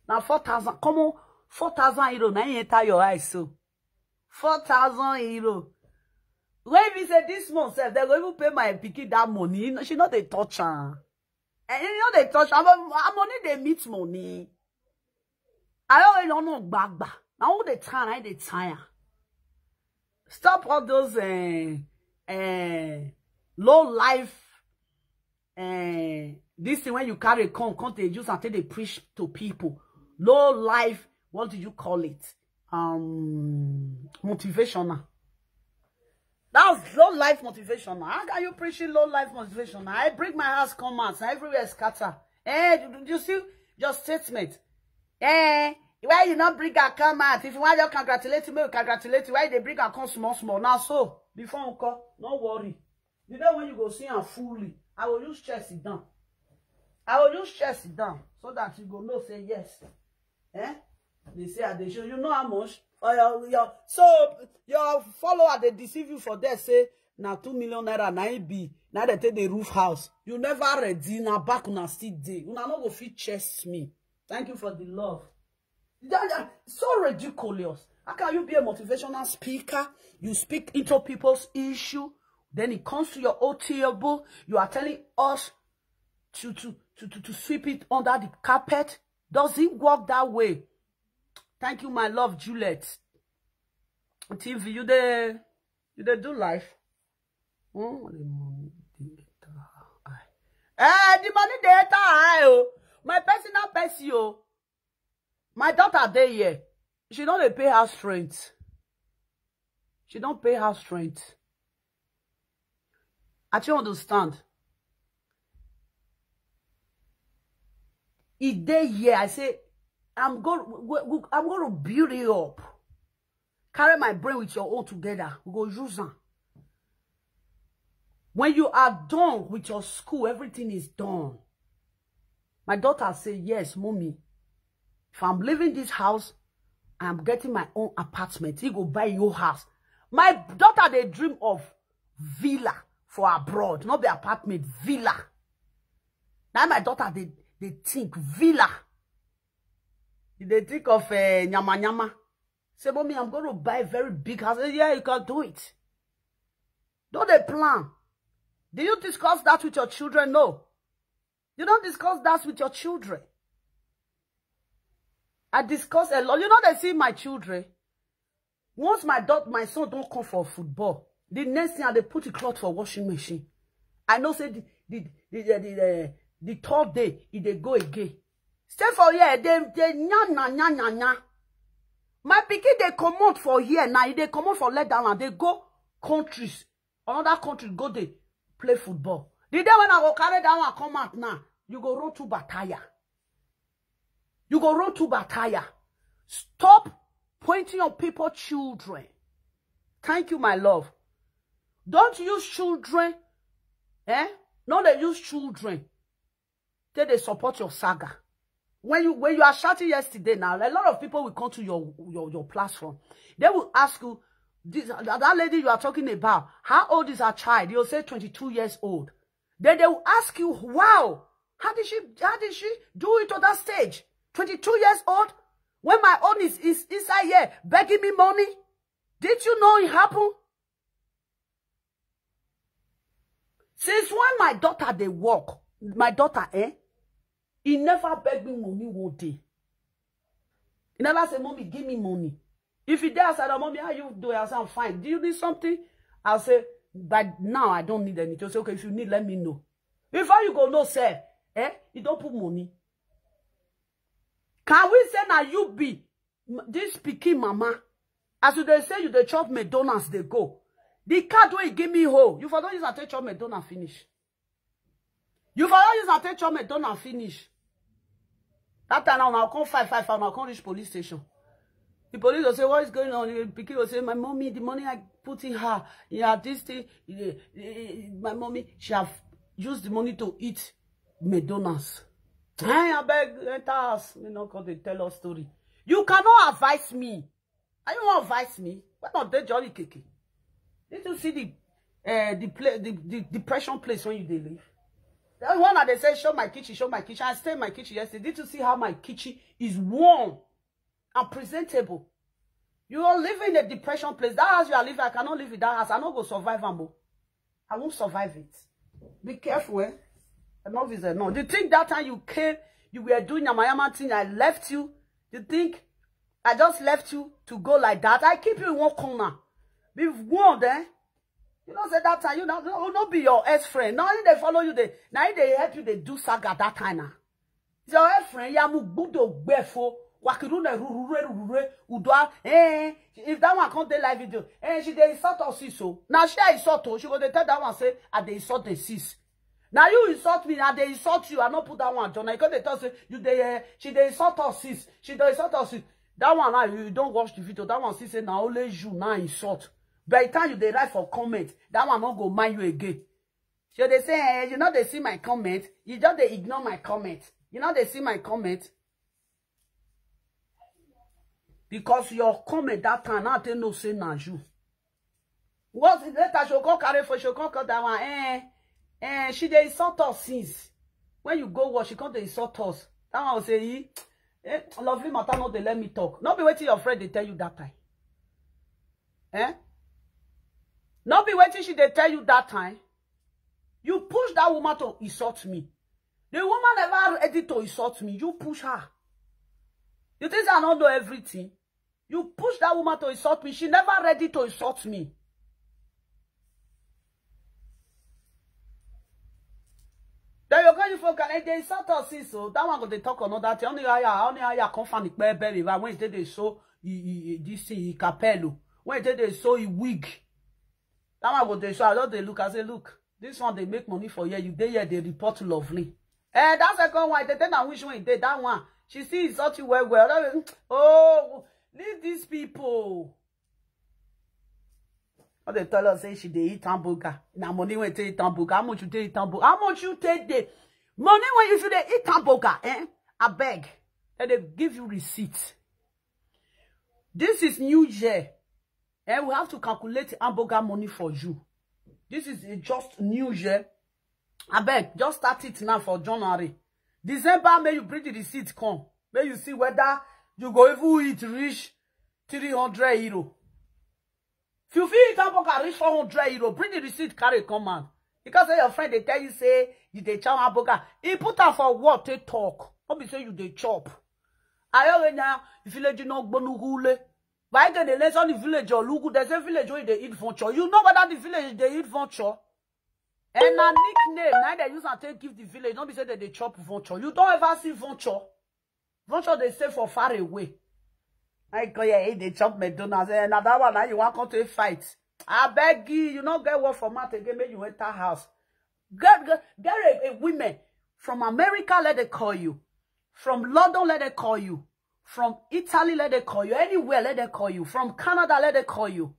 Now, four thousand. Come on, four thousand euro. Now you enter your eyes. So, four thousand euro. When we say this month, sef, they go even pay my pikin that money. She not they touch her. And you know they touch her. Her money, they meet money. I already don't know gbagba. Now, who they tie, I they tie her. Stop all those uh, uh, low life. Uh, this thing when you carry come, come to use and take they preach to people. Low life, what do you call it? Um, motivational. That's low life motivational. How can you preaching low life motivational? I bring my house come out, everywhere scatter. Eh, you see your statement. Eh, why you not bring her come out? If you want to congratulate me, congratulate you. Why they bring her come small, small? Now so, before we call, no worry. The day when you go see her fully, I will use chest it down. I will use chest it down so that you go know say yes. Eh? They say I they show you know how much for your your so your follower they deceive you for there say Na two million naira na im be, na dem take dey roof house. You never ready, na back una still dey. Una no go fit chase me. Thank you for the love. That, that, so ridiculous. How can you be a motivational speaker? You speak into people's issue. Then it comes to your own table. You are telling us to, to, to, to, to sweep it under the carpet. Does it work that way? Thank you, my love, Juliet. T V, you dey, you dey do life. Oh, the money dey enter her eye. Eh, the money dey enter her eye, oh. My personal person, oh. My daughter dey here. She don dey pay her strength. She don pay her strength. I don't understand. E dey here. I say, I'm going, I'm going to build it up. Carry my brain with your own together. We go use am. When you are done with your school, everything is done. My daughter say, "Yes, mommy. If I'm leaving this house, I'm getting my own apartment." He go buy your house. My daughter, they dream of villa for abroad, not the apartment, villa. Now my daughter, they, they think villa. They think of uh, nyama nyama. Say, "Mommy, I'm going to buy a very big house." Say, "Yeah, you can do it." Don't they plan? Do you discuss that with your children? No. You don't discuss that with your children. I discuss a lot. You know, they see my children. Once my daughter, my son don't come for football, the next thing I they put the cloth for washing machine. I know say the the the the, the, the, the third day, if they go again. Stay for here, they they nya na nya nya nya. My pikin they come out for here now. If they come out for let down and they go countries, another country go they play football. The day when I go carry that one come out now, you go run to Bataya. You go run to Bataya. Stop pointing on people children. Thank you, my love. Don't use children. Eh? No, they use children. They, they support your saga. When you when you are shouting yesterday now, a lot of people will come to your your, your platform. They will ask you, this that lady you are talking about, how old is her child? You'll say twenty-two years old. Then they will ask you, "Wow, how did she how did she do it to that stage? Twenty-two years old? When my own is, is inside here begging me money? Did you know it happened?" Since when my daughter they work, my daughter, eh? He never begged me money one day. He never said, "Mommy, give me money." If he did, I said, "Oh, mommy, how you do?" I said, "I'm fine. Do you need something?" I say, "But now I don't need anything." Say, "Okay, if you need, let me know." Before you go, no, sir. Eh? You don't put money. Can we say now you be this pikin mama? As you they say you they chop McDonald's, they go. The card wey you give me, ho, you for don't use and take chop McDonald's finish. You for don't use and take chop McDonald's finish. That time now, I'll come five five, I'll come reach police station. The police will say, "What is going on?" The pikin will say, "My mommy, the money I put in her, yeah, this thing, eh, eh, my mommy, she have used the money to eat McDonald's." Hey, I beg, enter house. Me no come dey tell us story. You cannot advise me. Are you want advise me? Why not they jolly keke? Did you see the uh, the, play, the the depression place when you they live? That one that they say, "Show my kitchen, show my kitchen." I stay in my kitchen yesterday. Did you see how my kitchen is warm and presentable? You are living in a depression place. That house you are living, I cannot live in that house. I no go survive, ambo. I won't survive it. Be careful, eh? Enough is enough. You think that time you came, you were doing yamayama thing, I left you? You think I just left you to go like that? I keep you in one corner. Be warned, eh? You know, say that time, you know, no, no be your ex friend. Now they follow you, they now they help you, they do saga that time now. It's your ex friend, Yamu Budo Gbefo, Wakirune Rurure Rurure, Udwa, eh? If that one come dey live video, eh? She dey insult us, so now she insult, oh, she go dey tell that one say, "I dey insult the sis." Now you insult me, I dey insult you. I no put that one, John. I come dey talk say you dey, eh, she dey insult us, sis. She dey insult us, sis. That one now, you don't watch the video. That one see say now only you now insult. By the time you dey write for comment, that one no go mind you again. So they say, eh, you know they see my comment. You just they ignore my comment. You know they see my comment. Because your comment that time, now they no say na you. What later she go come carry for, she go come cut that one. Eh, eh, she dey insult us since. When you go work, she come dey insult us. That one will say, eh, eh, lovely matter, no dey let me talk. No be wetin your friend dey tell you that time. Eh? No be wetin she dey tell you that time. You push that woman to insult me. The woman never ready to insult me. You push her. You think I don't know everything? You push that woman to insult me. She never ready to insult me. Then you go, you folk, and they insult us, see, so that one go dey talk another thing. Only I, only I come find the baby. But when they, they show, he, he, he, this thing, he capello. When they, they show, he wig. That one go dey show. I just dey look. I say, look, this one dey make money for here. You dey here, dey report lovely. Eh, that second one, they tell her which one e dey. That one, she see insult you well, well. That one, oh, leave these people. What they tell us say she dey eat hamburger. Na money when take eat hamburger. How much you take eat hamburger? How much you take the money when you should dey eat hamburger? Eh? I beg. And they give you receipt. This is New Year. And we have to calculate hamburger money for you. This is a just New Year. I beg, just start it now for January. December, may you bring the receipt come. May you see whether you go even eat reach three hundred euro. If you feel it hamburger reach four hundred euro, bring the receipt, carry come out. Because say your friend they tell you say you dey chow hamburger. He put am for what they talk. Not be say you dey chop. I already now village no gbonuhule. Why they dey listen the village or look? They say village where they eat vulture. You know whether the village they eat vulture? And a nickname now they use and take give the village. Don't be say that they chop vulture. You don't ever see vulture. Vulture they stay for far away. I go here, eh, they chop McDonald's. And another one now you want come to a fight. I beg you, you not get work for mouth again. Make you enter house. Get get, get a, a women from America. Let they call you. From London, let they call you. From Italy, let they call you. Anywhere, let they call you. From Canada, let they call you.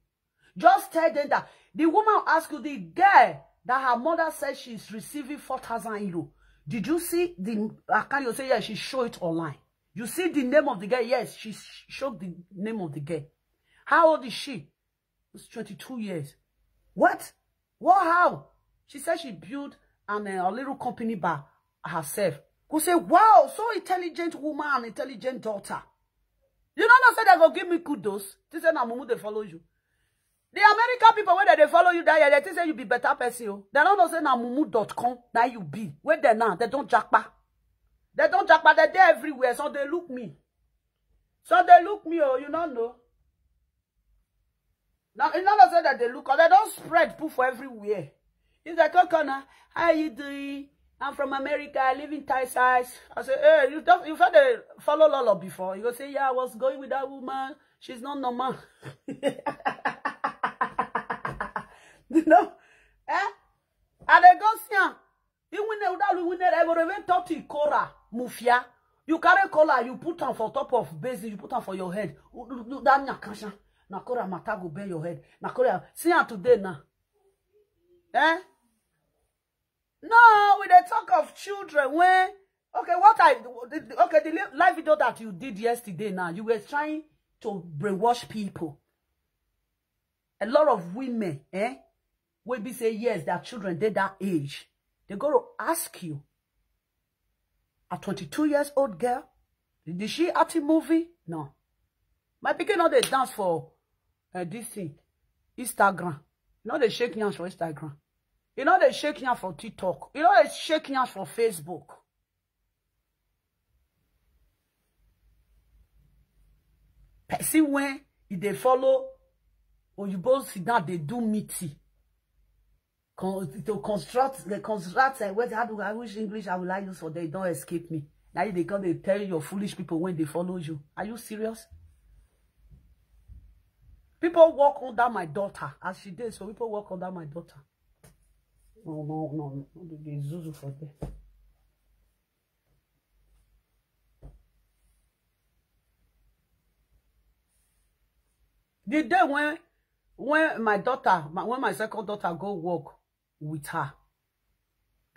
Just tell them that the woman will ask you, the girl that her mother says she's receiving four thousand euro. Did you see the account? You say, yes, she showed it online. You see the name of the girl? Yes, she sh- showed the name of the girl. How old is she? It's twenty-two years. What? What? How? She said she built an, uh, a little company by herself. Go say, wow, so intelligent woman and intelligent daughter. You don't know say they go give me kudos. They say na mumu they follow you. The American people when they follow you that year, they think say you be better person. Oh. They don't know say na mumu dot com that you be. Where they now? They don't jackpa. They don't jackpa. They there everywhere. So they look me. So they look me. Oh, you don't know. Now you know say that they look. They don't spread poof everywhere. He's like, Kokona, how you doing? I'm from America. I live in Texas. I say, hey, you don't, you had a follow Lolo before. You go say, yeah, I was going with that woman. She's not normal. You know? Eh? And they go see her. He win the that win the ever even talk to Cora Mufia. You carry Cora, you put on for top of basin, you put on for your head. U- u- u- That nyakasha. Na Cora matter go bend your head. Na Cora. See her today now. Eh? No, we dey talk of children when, okay, what I the- the- okay, the li- live video that you did yesterday now, you were trying to brainwash people. A lot of women, eh, will be say yes, their children did that age. They go to ask you, a twenty-two years old girl, did she act in movie? No. My pikin no dey dance for uh, this thing, Instagram. You know they shake hands for Instagram. You know they shake hands for TikTok. You know they shake hands for Facebook. Person when if they follow or you both sit down, they do meeting. Con- to construct the construct uh, what how do I wish English I will like use for them don't escape me. Now they come they tell your foolish people when they follow you. Are you serious? People walk under my daughter as she did, so people walk under my daughter. No, no, no, no, no, they zuzu for there. The day when when my daughter, my, when my second daughter go work with her,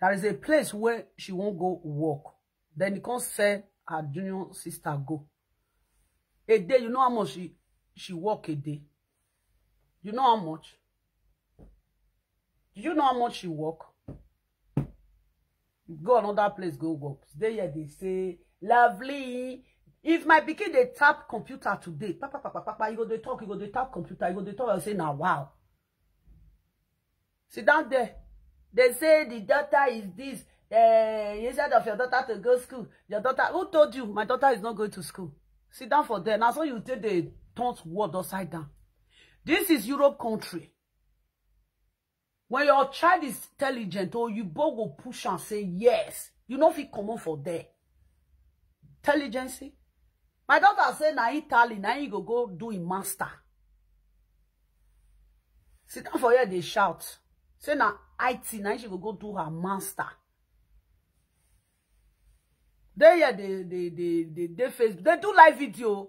there is a place where she won't go work. Then he can't sell her junior sister go. A day, you know how much she she work a day. You know how much? Do you know how much you work? Go another place, go work. Dey here, they say, "Lovely. If my pikin dey tap computer today, papa, papa, papa, you go dey talk, you go dey tap computer, you go dey talk." I say, "Now, wow." Sit down there. They say the daughter is this. Uh, instead of your daughter to go school, your daughter, who told you my daughter is not going to school? Sit down for there. Now, so you take the turn word upside down. This is Europe country. When your child is intelligent, or you both go push and say yes. You know if he come on for there. Intelligence. My daughter say na Italy, na you go go do him master. Sit down for here, they shout. Say na I T, na she go go do her master. They here, they they they they, they face, they do live video.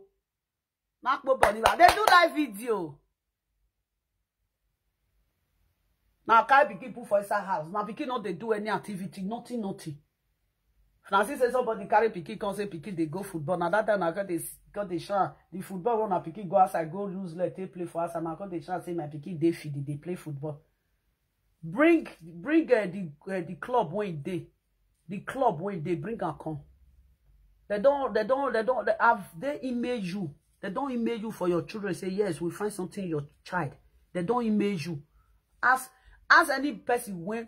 Nakpo Boliva, they do live video. Now carry pikin put for inside house. Now pikin not they do any activity, nothing, nothing. Now see say somebody carry pikin come say pikin they go football. Now that time I got this got the shower. The football one now pikin go outside, go use leg take play for us. And I got the shower say my pikin they feed, they play football. Bring bring uh, the uh, the club when they the club when they bring and come. They don't they don't they don't they have they email you. They don't email you for your children. Say yes, we find something in your child. They don't email you. As as any person when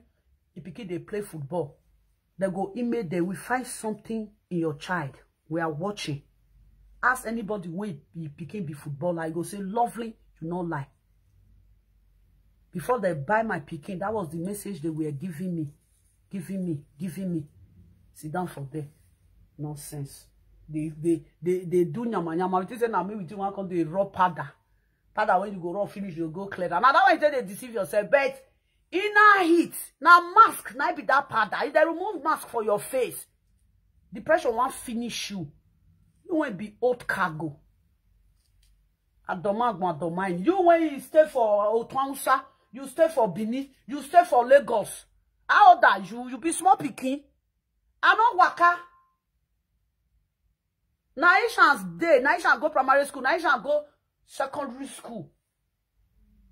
you begin they play football, they go email them. We find something in your child. We are watching. Ask anybody when you became the footballer. I go say lovely, you not lie. Before they buy my picking, that was the message they were giving me, giving me, giving me. Sit down for there. Nonsense. They they they, they do nyama nyama. You think say na me with you one come dey rub powder. Powder when you go rub finish, you go clear. And that one you take dey deceive yourself. But inner heat, na mask, na be that powder. If they remove mask for your face, depression won't finish you. You won't be old cargo. Adoma agbon adoma. You when you stay for Otuansa, you stay for Benin, you stay for Lagos. How old are you? You be small pikin. I no waka. Na Ishans dey, na Ishans go primary school, na Ishans go secondary school.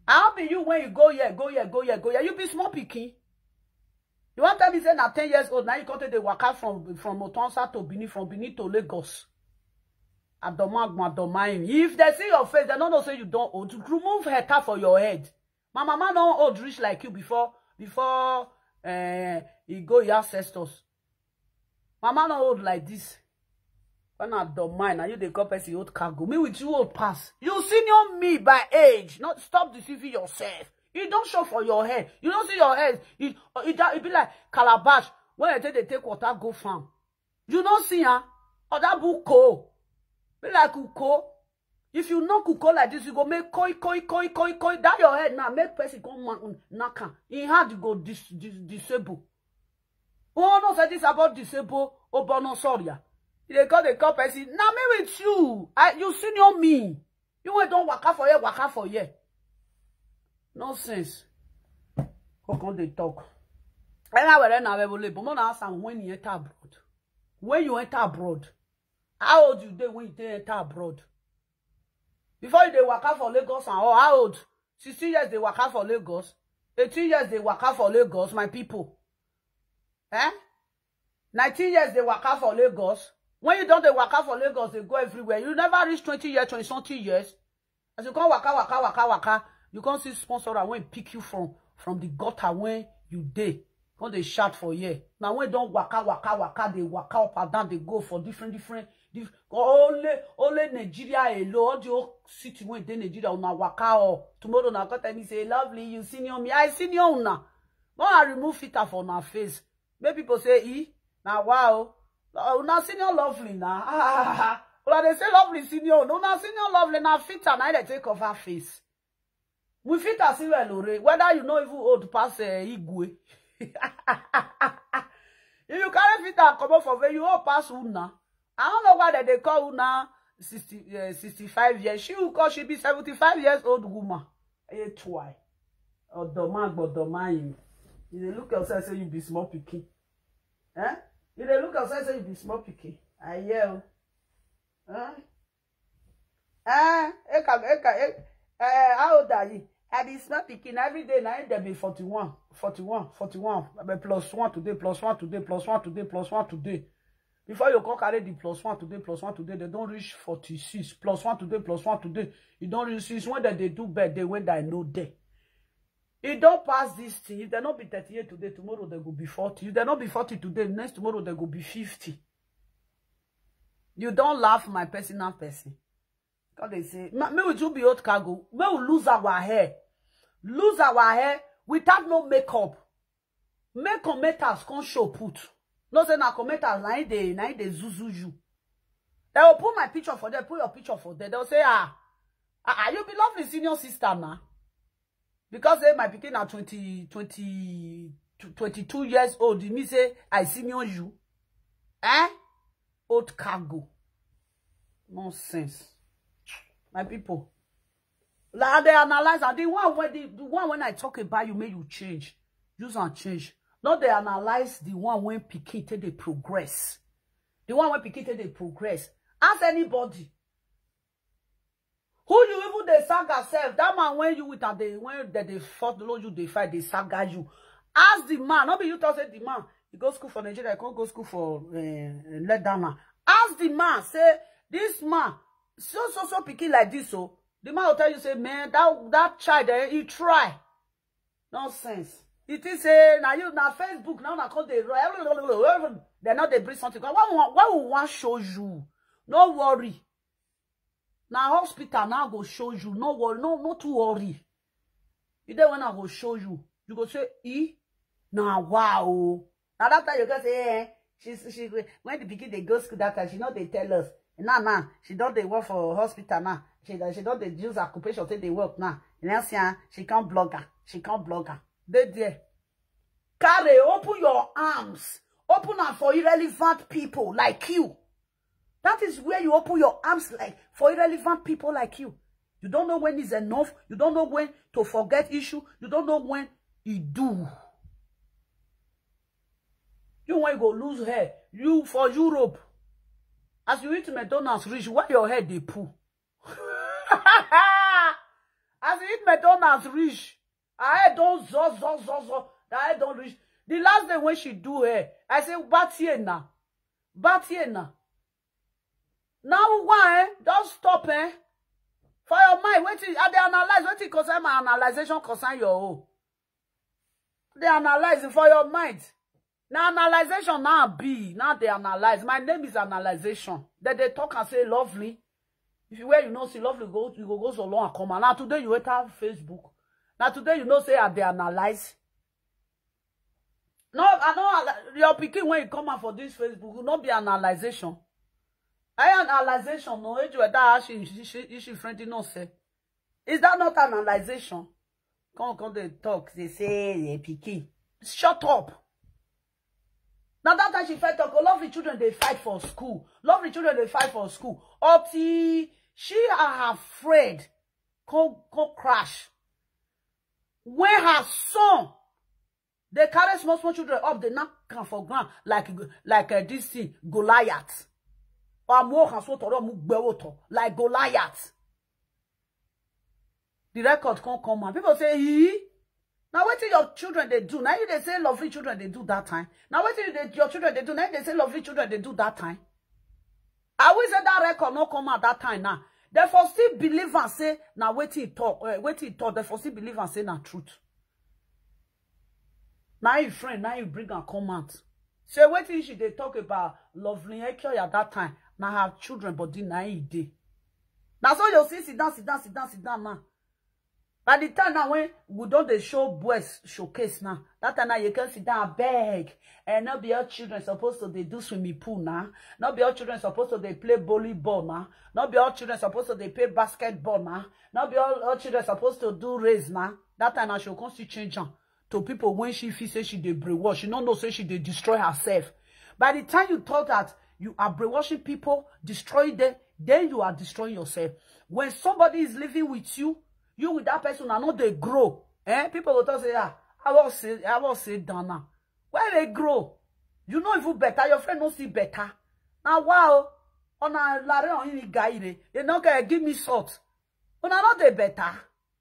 How be you when you go here, go here, go here, go here? You be small pikin. You want tell me say na ten years old, now you come take the waka from from Otuansa to Benin, from Benin to Lagos. Adoma agbon adoma. If they see your face, they don't know say you don't old. Remove hair tie for your head. My mama no old reach like you before before uh, he go your ancestors. Mama no old like this. When I don't mind, now you they call person old cargo. Me with you old pass. You senior me by age. Not stop deceiving yourself. You don't show for your head. You don't see your head. You it, it be like calabash. When I take they take water, go farm. You don't see, huh? Or that book co. Be like uko. If you knock uko like this, you go make koi koi koi koi koi. That your head now make person come knock am. In hand you go dis, dis, disable. Oh no, say this about disable. Oh, but no, sorry. They call the call person. Now me with you. I you senior me. You went don't waka for here, waka for here. Nonsense. How come they talk? Anywhere na we but more na ask am when you enter abroad. When you enter abroad, how old you dey when you dey enter abroad? Before you dey waka for Lagos and all, how old? Sixteen years dey waka for Lagos. Eighteen years dey waka for Lagos, my people. Eh? Nineteen years dey waka for Lagos. When you don dey waka for Lagos, they go everywhere. You never reach twenty years, twenty something years. As you come waka, waka, waka, waka, you come see sponsor and when pick you from from the gutter when you dey. Come they shout for here. Now when don't waka, waka, waka, they waka up and down, they go for different, different, diff only only Nigeria alone, all the old city when they Nigeria una waka all. Tomorrow now come tell me say lovely, you senior me. I senior una. When I remove filter for my face, make people say e na wow. Uh, una senior lovely na. Una they say lovely senior. No, una senior lovely na filter na they take cover face. We filter see well ore. Whether you know even old pass uh, Igwe. If you carry filter and come up for where you old pass una. I don't know why that they call una sixty, uh, sixty-five years. She will call she be seventy-five years old woman. Hey, try. Odoma, odoma you. You dey look yourself say you be small pikin. Eh? You dey look yourself say you be small pikin. I hear. Huh? Eh? Eka, eka, eh, eh, how old are you? I dey smell pikin every day. Na im dem be forty-one, forty-one, forty-one, but plus one today, plus one today, plus one today, plus one today. Before you come carry the plus one today, plus one today, they don't reach forty-six. Plus one today, plus one today, you don't reach six. When dem dey do birthday, when I know dey. E don pass this thing. If they not be thirty-eight today, tomorrow they go be forty. If they not be forty today, next tomorrow they go be fifty. You don't laugh, my personal person. Because they say, "Ma-, me with you be old cargo. Me will lose our hair. Lose our hair without no makeup." Make commenters come show put. No say na commenters, na im dey, na im dey zuzu you. They will put my picture for there, put your picture for there. They'll say, "Ah, ah, ah, you be lovely senior sister now." Because say my pikin na twenty, twenty, twenty-two years old. E mean say I senior you. Eh? Old cargo. Nonsense. My people. Like, they analyze, and the one when the, the one when I talk about you, make you change. Use and change. Not they analyze the one when pikin take dey progress. The one when pikin take dey progress. Ask anybody. Who you even dey saga sef? That man when you with am, they, when they, they fought, you dey fight, they saga you. Ask the man. Not be you talk say the man, he go school for Nigeria, he come go school for, eh, let down man. Ask the man, say, "This man, so, so, so pikin like this, so." The man will tell you, say, "Man, that, that child, eh, he try." Nonsense. It is say, "Now you, now Facebook, now na call the," they not they bring something. Why we want, why we want show you? No worry. Now hospital now go show you. No worry, no, not to worry. You dey when I go show you, you go say, "E, now wow." Now that time you go say, "Eh, she, she, when the pikin dey go school that time, she not they tell us." Now, now, she don't they work for hospital now. She, she don't they use occupation say they work now. You know, see, ah, she can't blogger. She can't blogger. They there. Carry, open your arms. Open am for irrelevant people like you. That is where you open your arms, like, for irrelevant people like you. You don't know when is enough. You don't know when to forget issue. You don't know when e do. You when you go lose hair, you for Europe. As you eat McDonald's reach, why your head dey pull? As you eat McDonald's reach, her head don zo, zo, zo, zo. Her head don reach. The last day when she do hair, I say, "Batie na. Batie na." Now why, eh? Don't stop, eh? For your mind, wetin, I dey analyze, wetin concern my analyzation, concern your own. They analyze it for your mind. Now analyzation now be, now they analyze. My name is analyzation. Then they talk and say, "Lovely." If you, where you know see Lovely go, you go, go so long and come out. Now today you enter Facebook. Now today you know say I dey analyze. No, I know your pikin when you come out for this Facebook, will not be analyzation. I analyzation, no, age whether she, she, she, she friend no say. Is that not analyzation? Come, come, they talk, they say, "Hey, pikin, shut up." Now that time she fight talk, "Oh, lovely children, they fight for school. Lovely children, they fight for school." Until she and her friend come, come crash. When her son, they carry small, small children up, they knock am for ground like, like, uh, this thing, Goliath. Or more can so toro mu gbe woto, like Goliath. The record can't come out. People say, "He? Now wetin your children they do? Now you they say lovely children they do that time. Now wetin you dey, your children they do? Now you they say lovely children they do that time." I will say that record not come out that time now. Therefore, still believe and say, "Now wetin he talk, uh, wetin he talk." Therefore, still believe and say na truth. Now your friend, now you bring and come out. Say wetin she dey talk about Lovely Ekioya that time. Now her children, but the now he dey. Now so you see, sit down, sit down, sit down, sit down now. By the time now when we don't dey show boys showcase now, that time now you can sit down, beg. And not be all children supposed to they do swimming pool now. Not be all children supposed to they play volleyball now. Not be all children supposed to they play basketball now. Not be all, all children supposed to do race now. That time now she come still change am to people when she feel say she dey brainwash. She no know say she dey destroy herself. By the time you thought that you are brainwashing people, destroying them, then you are destroying yourself. When somebody is living with you, you with that person are not they grow. Eh? People will talk say, "Ah, I will say, I will say down now." Where they grow? You know even better. Your friend no see better. Now wow, on a lare on any guy, they no can give me salt. Una no dey better.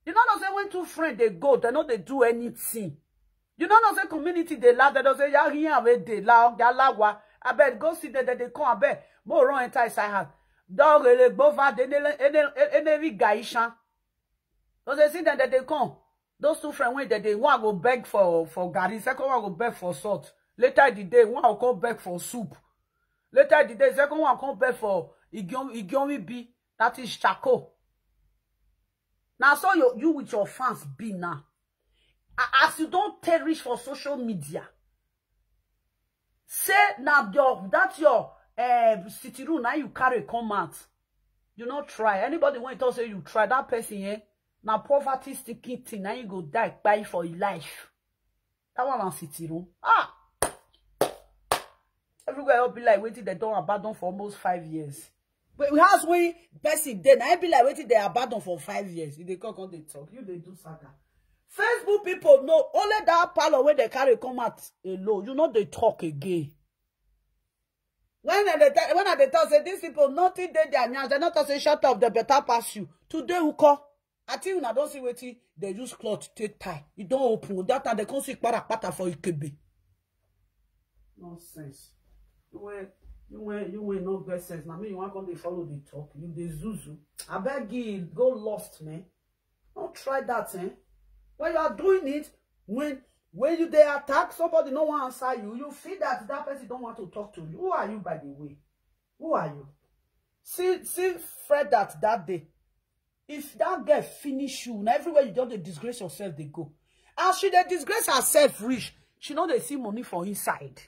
You no know say when two friends dey go, they no dey do anything. You no know say community dey laugh, they don say, "Ya here we dey la, ya la wa." Abeg, go see them, they dey come, abeg. Mo run enter inside house. Dog ele gbova de nele ene ene ene ri gaishan. Those say see them, they dey come. Those two friends wey they dey, one go beg for for garri, second one go beg for salt. Later in the day, one go come beg for soup. Later in the day, second one come beg for igion igionwi bi, that is charcoal. Now so you you with your fans be now. A- As you don't perish for social media, say now your that your uh, city room now you carry come out. You not try. Anybody when talk say you try that person, eh? Now poverty sticking thing, now you go die by for your life. That one on city room. Ah! Everywhere will be like waiting they don't abandon for almost five years. But we house we person then I be like waiting they abandon for five years. If they come come they talk, you they do saga. Facebook people know only that parlor where they carry come out alone. You know they talk again. When I dey tell when I dey talk say these people nothing dey their nyash, they not talk say shut up, they better pass you. Today who call? I think una don see wetin they use cloth take tie. E don open. That time they come see kparakpata for Ikebe. Nonsense. You wey you wey you wey no get sense. Na me you wan come dey follow dey talk. You dey zuzu. Abeg you go lost, man. Don't try that, eh? When you are doing it, when when you they attack somebody, no one answer you. You feel that that person don't want to talk to you. Who are you, by the way? Who are you? See, see, Fred that that day. If that girl finish you, now everywhere you don't dey disgrace yourself, they go. As she dey disgrace herself, rich, she know they see money for inside.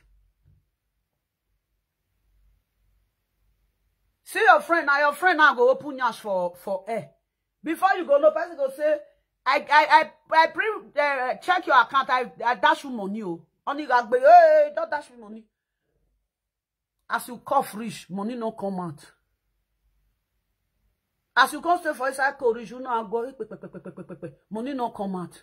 See your friend now, your friend now go open yash for for air. Before you go, no person go say, I I I I pre uh, check your account. I I dash you money. Oh, only gagbe, hey, don't dash me money. As you cough rich, money no come out. As you come stay for inside cold rich, you know I go eh, pe, pe, pe, pe, pe, pe, pe, pe. Money no come out.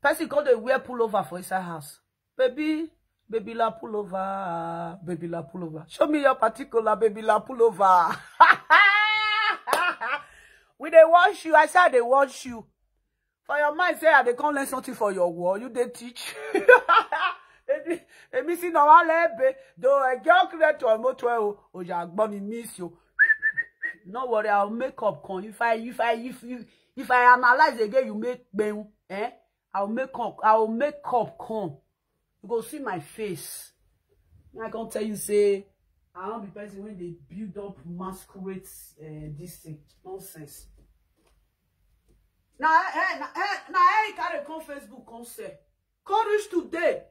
Person come dey wear pullover for inside house. Baby, baby la pullover, baby la pullover. Show me your particular baby la pullover. We dey watch you. I say I dey watch you. For your mind, say I dey come learn something for your wall. You dey teach. Èmi sì náà wá lẹ́ẹ̀bẹ̀ do ẹjọ́ kúrẹ́ tó ọmọ tó ẹ o òjà gbọ́ ni miss o. No worry, I'll make up come. If I if I if you if I analyze again, you make gbẹ̀hún. Eh? I'll make up. I'll make up come. You go see my face. I can tell you say I don't be person when they build up masquerade uh, this thing. Nonsense. Now, eh, now, eh, now, eh, carry come Facebook come say. Come reach today.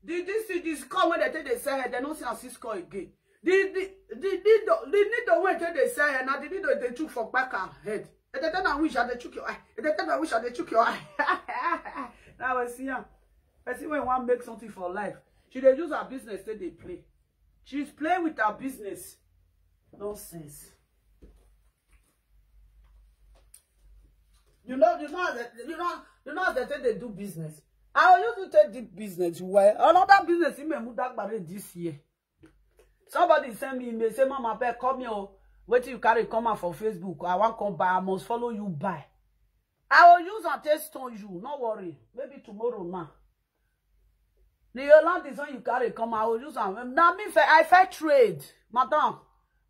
The this thing, this call when they take they sell her, they don't see her sis call again. The the the needle the needle when take they sell her, now the needle they took for back her head. And they tell her wish and they took your eye. And they tell her wish and they took your eye. Now I see her. I see when one make something for life. She dey use her business say they play. She's playing with her business. Nonsense. You know, you know, as they, you know, you know as they take they do business. I will use to take the business well. Another business in Memudagbare this year. Somebody send me email say, "Mama, abeg come here. Oh. Wait till you carry come out for Facebook. I want come buy. I must follow you buy." I will use and take stone you. No worry. Maybe tomorrow now. The Yolanda is when you carry come. I will use am. Now me, fe- I fair trade, madam.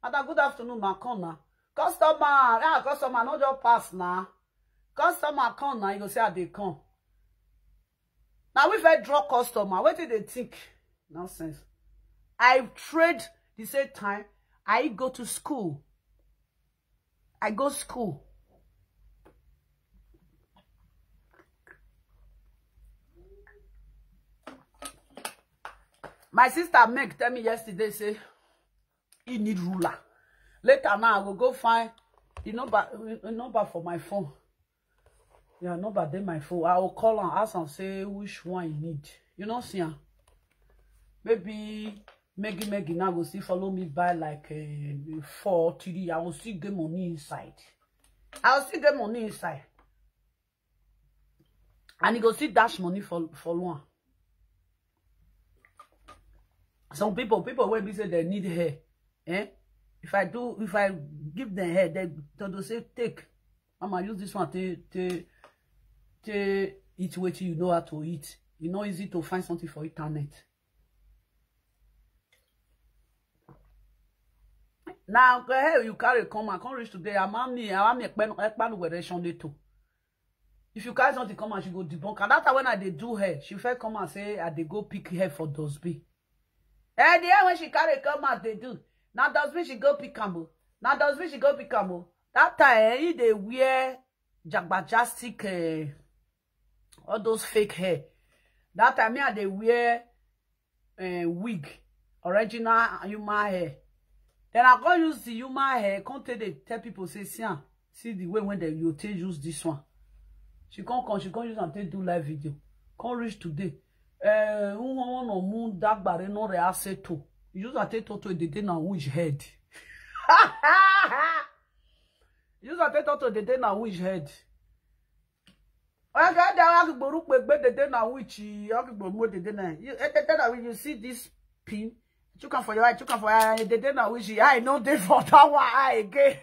Madam, good afternoon, ma. Come now. Customer, ah, customer, not just pass now. Customer come now, you go say, "Ah, they come." Now we fair draw customer. What did they think? Nonsense. I trade the same time. I go to school. I go school. My sister Meg tell me yesterday say he need ruler. Later now I will go find the number the number for my phone. Yeah, number dey my phone. I will call and ask and say which one you need. You know, see am. Maybe Maggie Maggie now go still follow me buy like uh, four three. I will still get money inside. I will still get money inside. And he go still dash money for for one. Some people, people wey be say they need hair. Eh? If I do, if I give them hair, they they go say take. Mama, use this one take take take eat wetin you know how to eat. E no easy to find something for internet. Now, go ahead, you carry come and come reach today. Amami, amami, ekpanu were shondeto. If you carry something come and she go debunk. And that time when I dey do her, she first come and say I dey go pick her for dustbin. Eh, the hair when she carry come out dey do. Now dustbin she go pick am o. Now dustbin she go pick am o. That time eh, he dey wear jagbajastic eh, all those fake hair. That time me I dey wear eh, wig, original human hair. Then I come use the human hair, come take dey tell people say, see am, see the way when dem you take use this one. She come come, she come use am take do live video. Come reach today. Eh, one of mu dagbare no re aseto. Use am take talk to the day na which head. Use am take talk to the day na which head. Oya, ka da wa gboro pe gbe dede na which, you have gboro mo dede na. You, eh, dede na when you see this pin, took am for your eye, took am for your eye, dede na which eye no dey for that one eye again.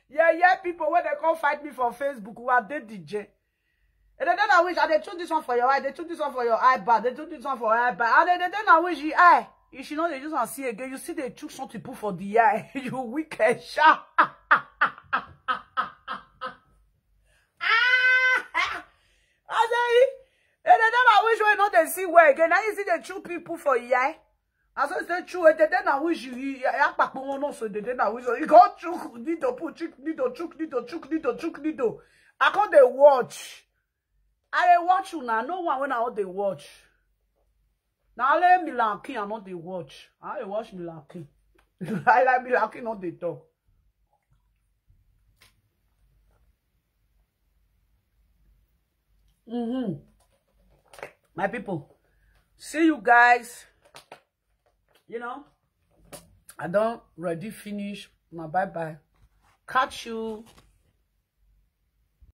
Yeah, yeah, people when they come fight me for Facebook, who are they D J? And then I wish I dey chook this one for your eye, they chook this one for your eye, but they chook this one for your eye, but and then I wish you eye. You should know they just want see again. You see they chook something put for the eye. You wicked sha. Ah! I say, and then I wish we know they see where again. Now you see the true people for here. I say, say true, and then I wish you, you, you, you, you go chook, need to put, chook, need to chook, need to chook, need to chook, need to. I can't they watch. I dey watch you now. No one when I all they watch. Now let me like I not they watch. I dey watch me like I like me like not they talk. Mm-hmm. My people, see you guys. You know, I don't ready finish. Now bye bye. Catch you